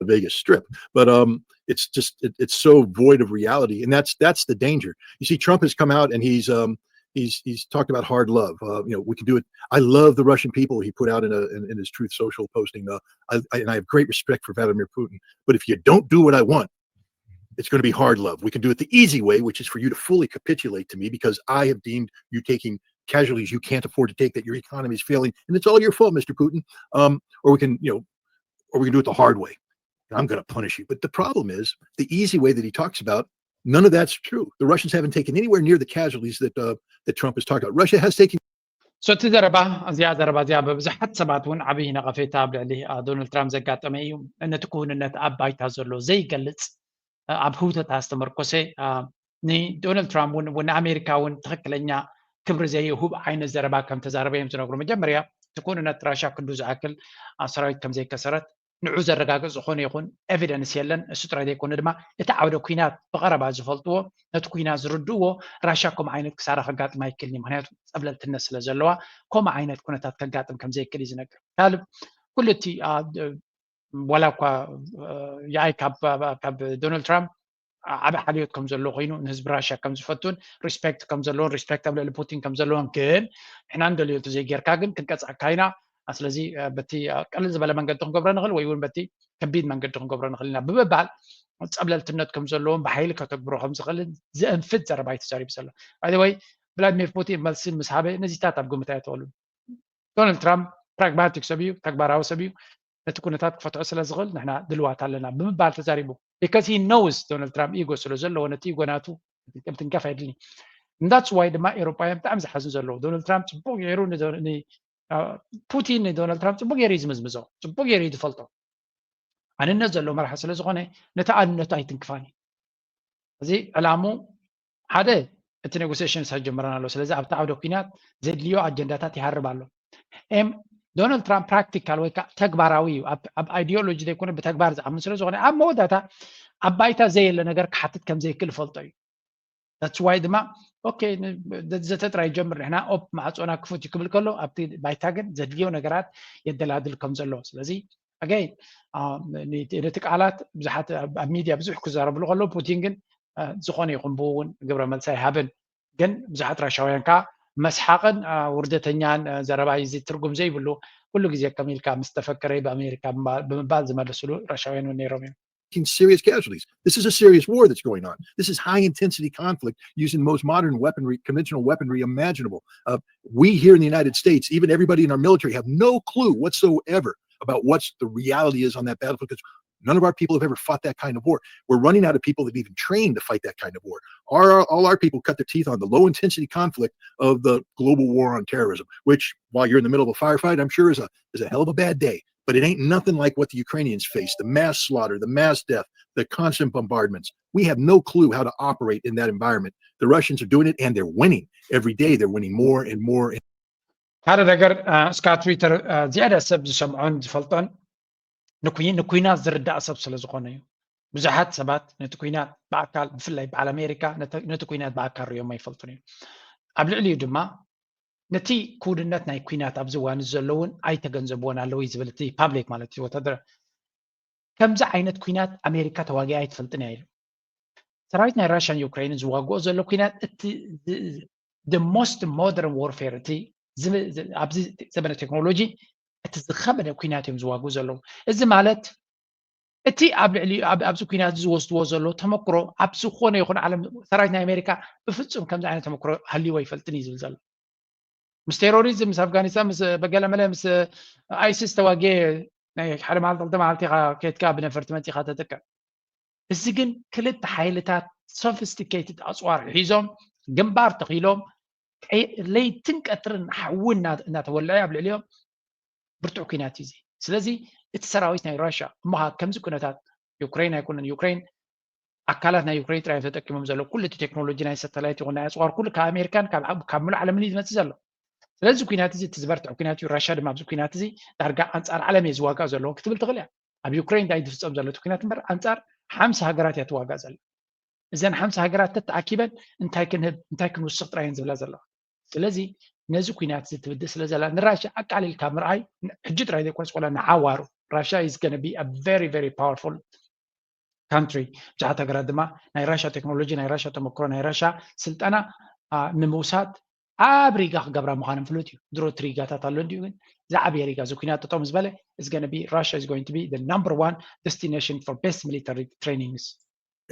The Vegas Strip, but um, it's just it, it's so void of reality, and that's that's the danger. You see, Trump has come out and he's um, he's he's talked about hard love. Uh, you know, we can do it. I love the Russian people. He put out in a in, in his Truth Social posting. Uh, I, I, and I have great respect for Vladimir Putin. But if you don't do what I want, it's going to be hard love. We can do it the easy way, which is for you to fully capitulate to me because I have deemed you taking casualties you can't afford to take, that your economy is failing, and it's all your fault, Mister Putin. Um, or we can, you know, or we can do it the hard way. I'm going to punish you. But the problem is the easy way that he talks about, none of that's true. The Russians haven't taken anywhere near the casualties that uh, that Trump is talking about. Russia has taken So እቲ ዘረባ እዚኣ ዘረባ እዚኣ ብብዙሓት ሰባት እውን ዓብዪ ነቐፌታ ኣብ ልዕሊ ዶናልድ ትራምፕ ዘጋጠመ እዩ። ነቲ ክውንነት ኣብ ባይታ ዘሎ ዘይገልጽ ኣብ ህውተታ ዝተመርኮሰ ንዶናልድ ትራምፕ እውን ንኣሜሪካ እውን ትኽክለኛ ክብሪ ዘይህብ ዓይነት ዘረባ ከም ተዛረበ እዮም ዝነግሩ። መጀመርያ እቲ ክውንነት ራሻ ክንዱ ዝኣክል ሰራዊት ከም ዘይከሰረት ንዑ ዘረጋግጽ ዝኾነ ይኹን ኤቪደንስ የለን። እሱ ጥራይ ዘይኮነ ድማ እቲ ዓውደ ኲናት ብቐረባ ዝፈልጥዎ ነቲ ኲናት ዝርድእዎ ራሻ ከምኡ ዓይነት ክሳራ ከጋጥም ኣይክእልን እዩ። ምክንያቱ ጸብለልትነት ስለ ዘለዋ ከምኡ ዓይነት ኩነታት ከጋጥም ከም ዘይክእል እዩ ዝነግር። ካልእ ኩሉ እቲ ወላ እኳ የኣይ ካብ ዶናልድ ትራምፕ ዓቢ ሓልዮት ከም ዘለዎ ኮይኑ ንህዝቢ ራሽያ ከም ዝፈቱን ሪስፔክት ከም ዘለዎን ሪስፔክት ኣብ ልዕሊ ፑቲን ከም ዘለዎን ግን ንሕና ንደልዮ እንተዘይ ጌርካ ግን ክንቀጽዐካ ኢና። ስለዚ በቲ ቀልል ዝበለ መንገዲ ክንገብሮ ንኽእል ወይ እውን በቲ ከቢድ መንገዲ ክንገብሮ ንኽእል ኢና ብምባል ጸብለልትነት ከም ዘለዎን ብሓይሊ ከተግብሮ ከም ዝኽእልን ዘእንፍት ዘረባ እዩ ተዛሪቡ ዘሎ። ባይዘወይ ቭላድሚር ፑቲን መልሲ ምስ ሃበ ነዚታት ኣብ ግምት ኣየተወሉን። ዶናልድ ትራምፕ ፕራግማቲክ ሰብ እዩ፣ ተግባራዊ ሰብ እዩ። ነቲ ኩነታት ክፈትሖ ስለ ዝኽእል ንሕና ድልዋት ኣለና ብምባል ተዛሪቡ። Because he knows ዶናልድ ትራምፕ ኢጎ ስለ ዘለዎ ነቲ ኢጎ ናቱ ትንከፍ ኣይድልኒ። That's why ድማ ኤውሮጳውያን ብጣዕሚ ዝሓዝኑ ዘለዉ ዶናልድ ትራምፕ ጽቡቕ ገይሩ ፑቲን ንዶናልድ ትራምፕ ጽቡቕ ገይሩ እዩ ዝምዝምዞ፣ ጽቡቕ ገይሩ እዩ ዝፈልጦ። ኣንነት ዘለዎ መራሒ ስለ ዝኾነ ነቲ ኣንነቱ ኣይትንክፋን እዩ። እዚ ዕላሙ ሓደ እቲ ኔጎሲሽን ሳጀምረን ኣሎ። ስለዚ ኣብቲ ዓውደ ኩናት ዘድልዮ ኣጀንዳታት ይሃርብ ኣሎ። ኤም ዶናልድ ትራምፕ ፕራክቲካል ወይ ከዓ ተግባራዊ እዩ። ኣብ ኣይዲዮሎጂ ዘይኮነ ብተግባር ዝኣምን ስለ ዝኾነ ኣብ መወዳእታ ኣብ ባይታ ዘየለ ነገር ክሓትት ከም ዘይክእል ይፈልጦ እዩ። That's why ድማ ኦኬ ዘተ ጥራይ ጀምር ንሕና ኦፕ ማዕፆና ክፉት እዩ ክብል ከሎ ኣብቲ ባይታ ግን ዘድልዮ ነገራት የደላድል ከም ዘሎ ስለዚ ኣገይ ነቲ ቃላት ብዙሓት ኣብ ሚድያ ብዙሕ ክዛረብሉ ከለዉ ፑቲን ግን ዝኾነ ይኹን ብኡ እውን ግብረ መልሲ ኣይሃብን። ግን ብዙሓት ራሻውያን ከዓ መስሓቕን ውርደተኛን ዘረባ እዚ ትርጉም ዘይብሉ ኩሉ ግዜ ከም ኢልካ ምስ ተፈከረ ብኣሜሪካ ብምባል ዝመለስሉ ራሻውያን እውን ነይሮም እዮም። Serious casualties. This is a serious war that's going on. This is high intensity conflict using the most modern weaponry, conventional weaponry imaginable. Uh, we here in the United States, even everybody in our military, have no clue whatsoever about what's the reality is on that battlefield because none of our people have ever fought that kind of war. We're running out of people that even trained to fight that kind of war. Our, all our people cut their teeth on the low intensity conflict of the global war on terrorism, which, while you're in the middle of a firefight, I'm sure is a is a hell of a bad day. But it ain't nothing like what the Ukrainians face, the mass slaughter, the mass death, the constant bombardments. We have no clue how to operate in that environment. The Russians are doing it and they're winning. Every day they're winning more and more. ሓደ ነገር እስካ ትዊተር ዝያዳ ሰብ ዝሰምዖን ዝፈልጦን ንኩናት ዝርዳእ ሰብ ስለ ዝኾነ እዩ። ብዙሓት ሰባት ነቲ ኩናት ብኣካል፣ ብፍላይ በዓል ኣሜሪካ፣ ነቲ ኩናት ብኣካል ሪኦም ኣይፈልጡን እዮም። ኣብ ልዕሊኡ ድማ ነቲ ክውንነት ናይ ኩናት ኣብዚ እዋን ዘሎ እውን ኣይተገንዘብዎን ኣለዉ እዩ ዝብል እቲ ፓብሊክ፣ ማለት እዩ ወታደር። ከምዚ ዓይነት ኩናት ኣሜሪካ ተዋጊኣ ኣይትፈልጥን እያ ኢሉ። ሰራዊት ናይ ራሽያን ዩክሬንን ዝዋግኦ ዘሎ ኩናት እቲ the most modern warfare፣ እቲ ኣብዚ ዘመነ ቴክኖሎጂ እቲ ዝኸበደ ኩናት እዮም ዝዋግኡ ዘለዉ። እዚ ማለት እቲ ኣብ ልዕሊ ኣብዚ ኩናት ዝወስድዎ ዘሎ ተመክሮ ኣብ ዝኾነ ይኹን ዓለም ሰራዊት ናይ ኣሜሪካ ብፍጹም ከምዚ ዓይነት ተመክሮ ሃልይዎ ኣይፈልጥን እዩ ዝብል ዘሎ። ምስ ቴሮሪዝም፣ ምስ ኣፍጋኒስታን፣ ምስ በገለመለ፣ ምስ ኣይሲስ ተዋጊኤ ናይ ሓደ መዓልቲ ክልተ መዓልቲ ኢኻ ከይድካ ብነፈርቲ መፂኻ ተጥቀም። እዚ ግን ክልተ ሓይልታት ሶፊስቲኬትድ ኣፅዋር ሒዞም ግንባር ተኺሎም ለይትን ቀትርን ሓዊ እናተወልዐ ኣብ ልዕሊኦም ብርቱዕ ኩናት እዩ እዚ። ስለዚ እቲ ሰራዊት ናይ ራሽያ እሞ ከምዚ ኩነታት ዩክሬን ኣይኮነን፣ ዩክሬን ኣካላት ናይ ዩክሬን ጥራይ ተጠቂሞም ዘሎ ኩሉ እቲ ቴክኖሎጂ ናይ ሳተላይት ይኹን ናይ ኣፅዋር ኩሉ ካብ ኣሜሪካን ካብ ሙሉ ዓለምን እዩ ዝመፅእ ዘሎ። ስለዚ ኩናት እዚ እቲ ዝበርትዕ ኩናት እዩ። ራሽያ ድማ ኣብዚ ኩናት እዚ ዳርጋ ኣንፃር ዓለም እየ ዝዋጋእ ዘለኹ ክትብል ትኽእል እያ። ኣብ ዩክሬን እንታይ ዝፍፀም ዘሎ እቲ ኩናት እምበር ኣንፃር ሓምሳ ሃገራት እያ ትዋጋእ ዘላ። እዘን ሓምሳ ሃገራት ተተኣኪበን እንታይ ክንህብ እንታይ ክንውስኽ ጥራይ እየን ዝብላ ዘለዋ። ስለዚ ነዚ ኩናት እዚ ትብድእ ስለ ዘላ ንራሽያ ኣቃሊልካ ምርኣይ ሕጂ ጥራይ ዘይኮነስ ቆላ ንዓዋሩ ራሽያ is gonna be a very very powerful country። ብዙሓት ሃገራት ድማ ናይ ራሽያ ቴክኖሎጂ፣ ናይ ራሽያ ተመክሮ፣ ናይ ራሽያ ስልጠና ንምውሳድ ኣብ ሪጋ ክገብራ ምዃነን ፍሉጥ እዩ። ድሮ እቲ ሪጋታት ኣሎ እንዲሁ ግን ዝዓበየ ሪጋ እዚ ኩናት ጠጠው ምስ በለ is gonna be Russia is going to be the number one destination for best military trainings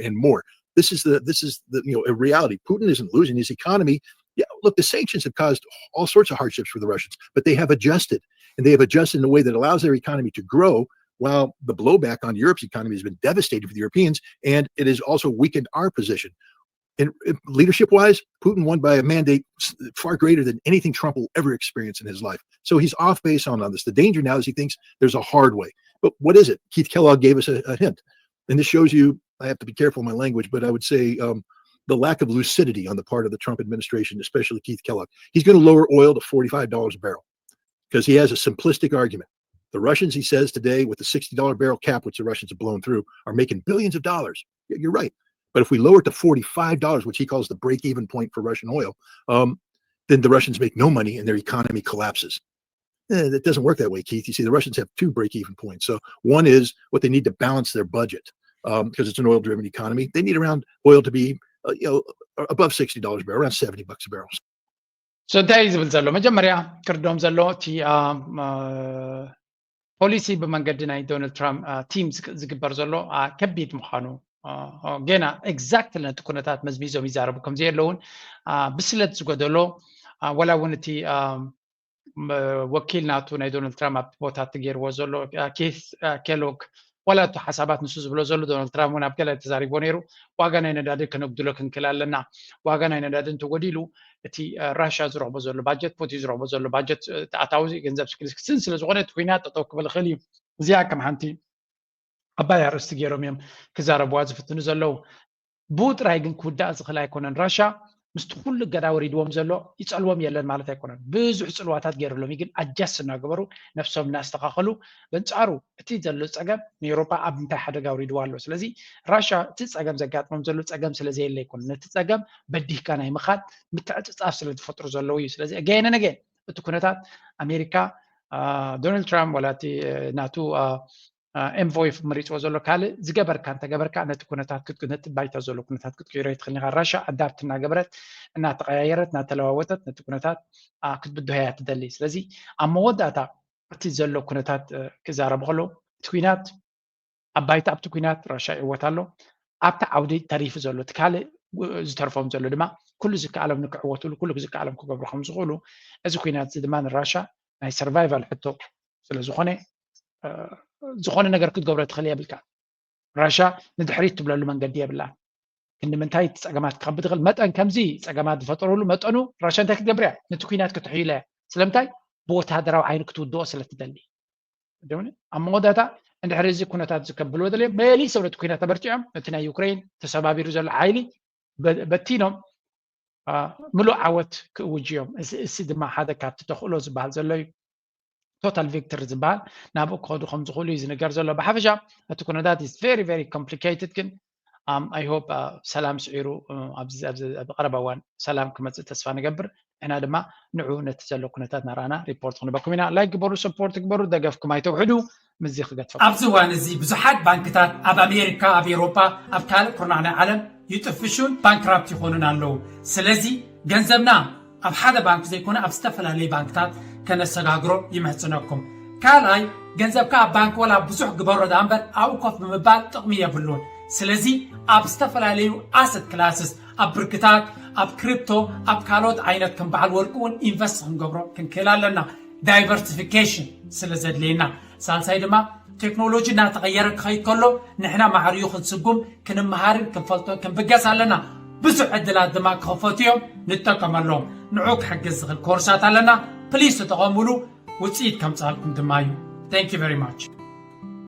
and more. This is the this is the you know a reality. Putin isn't losing his economy. Yeah, look, the sanctions have caused all sorts of hardships for the Russians, but they have adjusted, and they have adjusted in a way that allows their economy to grow while the blowback on Europe's economy has been devastating for the Europeans, and it has also weakened our position. And leadership wise, Putin won by a mandate far greater than anything Trump will ever experience in his life. So he's off base on, on this. The danger now is he thinks there's a hard way. But what is it? Keith Kellogg gave us a, a hint. And this shows you, I have to be careful of my language, but I would say um, the lack of lucidity on the part of the Trump administration, especially Keith Kellogg. He's going to lower oil to forty-five dollars a barrel because he has a simplistic argument. The Russians, he says today, with the sixty dollar barrel cap, which the Russians have blown through, are making billions of dollars. You're right. But if we lower it to forty-five dollars, which he calls the break-even point for Russian oil, um, then the Russians make no money and their economy collapses. Eh, that doesn't work that way, Keith. You see, the Russians have two break-even points. So one is what they need to balance their budget because um, it's an oil-driven economy. They need around oil to be uh, you know above sixty dollars a barrel, around seventy bucks a barrel. So እንታይ እዩ ዝብል ዘሎ? መጀመርያ ክርዶም ዘሎ እቲ ፖሊሲ ብመንገዲ ናይ ዶናልድ ትራምፕ ቲም ዝግበር ዘሎ ከቢድ ምዃኑ፣ ገና exactly ነቲ ኩነታት መዝሚዞም ይዛረቡ ከም ዘየለውን፣ ብስለት ዝጎደሎ፣ ወላ እውን እቲ ወኪል ናቱ ናይ ዶናልድ ትራምፕ ኣብቲ ቦታ እቲ ገይርዎ ዘሎ ኬስ ኬሎግ፣ ዋላ እቲ ሓሳባት ንሱ ዝብሎ ዘሎ ዶናልድ ትራምፕ እውን ኣብ ገለ ተዛሪቦ ነይሩ። ዋጋ ናይ ነዳዲ ከነጉድሎ ክንክእል ኣለና። ዋጋ ናይ ነዳዲ እንተጎዲሉ እቲ ራሽያ ዝረኽቦ ዘሎ ባጀት፣ ፑቲን ዝረኽቦ ዘሎ ባጀት ኣታዊ ገንዘብ ክስን ስለ ዝኾነ እቲ ኩናት ጠጠው ክብል ይኽእል እዩ። እዚኣ ከም ሓንቲ ዓባይ ኣርእስቲ ገይሮም እዮም ክዛረብዋ ዝፍትኑ ዘለዉ። ብኡ ጥራይ ግን ክውዳእ ዝኽእል ኣይኮነን። ራሽያ ምስቲ ኩሉ እገዳ ወሪድዎም ዘሎ ይጸልዎም የለን ማለት ኣይኮነን። ብዙሕ ጽልዋታት ገይሩሎም እዩ፣ ግን ኣጃስ እናገበሩ ነፍሶም እናስተኻኸሉ፣ በንጻሩ እቲ ዘሎ ጸገም ንኤውሮጳ ኣብ ምንታይ ሓደጋ ኣውሪድዋ ኣሎ። ስለዚ ራሽያ እቲ ጸገም ዘጋጥሞም ዘሎ ጸገም ስለ ዘየለ ኣይኮነን። ነቲ ጸገም በዲህካ ናይ ምኻድ ምትዕጽጻፍ ስለ ዝፈጥሩ ዘለዉ እዩ። ስለዚ again and again እቲ ኩነታት ኣሜሪካ፣ ዶናልድ ትራምፕ ዋላ እቲ ናቱ ኤንቮይ መሪፅዎ ዘሎ ካልእ ዝገበርካ እንተገበርካ ነቲ ኩነታት ነቲ ባይታ ዘሎ ኩነታት ክትቅይሮ ይትኽእል ኢኻ። ራሻ ኣዳፕት እናገበረት እናተቀያየረት እናተለዋወጠት ነቲ ኩነታት ክትብድሆ እያ ትደሊ። ስለዚ ኣብ መወዳእታ እቲ ዘሎ ኩነታት ክዛረቡ ከለዉ እቲ ኩናት ኣብ ባይታ ኣብቲ ኩናት ራሻ ይዕወት ኣሎ። ኣብቲ ዓውዲ ተሪፉ ዘሎ እቲ ካልእ ዝተርፎም ዘሎ ድማ ኩሉ ዝከኣሎም ንክዕወትሉ ኩሉ ዝከኣሎም ክገብሩ ከም ዝኽእሉ እዚ ኩናት እዚ ድማ ንራሻ ናይ ሰርቫይቫል ሕቶ ስለ ዝኾነ ዝኾነ ነገር ክትገብሮ ትኽእል የብልካ። ራሻ ንድሕሪት ትብለሉ መንገዲ የብላን። ክንዲ ምንታይ እቲ ፀገማት ክኸብድ ይኽእል መጠን ከምዚ ፀገማት ዝፈጠረሉ መጠኑ ራሻ እንታይ ክትገብር እያ? ነቲ ኩናት ክትሕይሎ እያ። ስለምንታይ? ብወታደራዊ ዓይኒ ክትውድኦ ስለ ትደሊ። ኣብ መወዳእታ እንድሕሪ እዚ ኩነታት ዝከብልዎ ደልዮም መሊሶም ነቲ ኩናት ተበርቲዖም ነቲ ናይ ዩክሬን ተሰባቢሩ ዘሎ ሓይሊ በቲኖም ምሉእ ዓወት ክእውጅ እዮም። እዚ ድማ ሓደ ካብቲ ተኽእሎ ዝበሃል ዘሎ እዩ። total victor ዝበሃል ናብኡ ክኸዱ ከም ዝኽእሉ እዩ ዝንገር ዘሎ። ብሓፈሻ እቲ ኩነታት is very very complicated፣ ግን um, I hope uh, ሰላም ስዒሩ uh, ኣብዚ ኣብዚ ኣብ ቀረባ እዋን ሰላም ክመፅእ ተስፋ ንገብር። ንሕና ድማ ንዑ ነቲ ዘሎ ኩነታት ናርኣና ሪፖርት ክንበኩም ኢና። ላይክ ግበሩ፣ ሰፖርት ግበሩ፣ ደገፍኩም ኣይተውሕዱ። ምዚ ክገድፈኩም። ኣብዚ እዋን እዚ ብዙሓት ባንክታት ኣብ ኣሜሪካ፣ ኣብ ኤውሮጳ፣ ኣብ ካልእ ኩርናዕ ናይ ዓለም ይጥፍሹን ባንክራፕት ይኾኑን ኣለዉ። ስለዚ ገንዘብና ኣብ ሓደ ባንክ ዘይኮነ ኣብ ዝተፈላለዩ ባንክታት ከነሰጋግሮ ይምሕጽነኩም። ካልኣይ፣ ገንዘብካ ኣብ ባንክ ወላ ብዙሕ ግበሮ ደኣ እምበር ኣብኡ ኮፍ ብምባል ጥቕሚ የብሉን። ስለዚ ኣብ ዝተፈላለዩ ኣሰት ክላስስ፣ ኣብ ብርክታት፣ ኣብ ክሪፕቶ፣ ኣብ ካልኦት ዓይነት ከም በዓል ወርቂ እውን ኢንቨስት ክንገብሮ ክንክእል ኣለና። ዳይቨርሲፊኬሽን ስለ ዘድልየና። ሳልሳይ ድማ ቴክኖሎጂ እናተቐየረ ክኸይድ ከሎ ንሕና ማዕርዩ ክንስጉም ክንመሃርን ክንፈልጦ ክንብገስ ኣለና። ብዙሕ ዕድላት ድማ ክኸፈቱ እዮም፣ ንጠቀመሎም። ንዑ ክሕግዝ ዝኽእል ኮርሳት ኣለና። ፕሊስ ተጠቐሙሉ፣ ውፅኢት ከምፅኣልኩም ድማ እዩ። Thank you very much።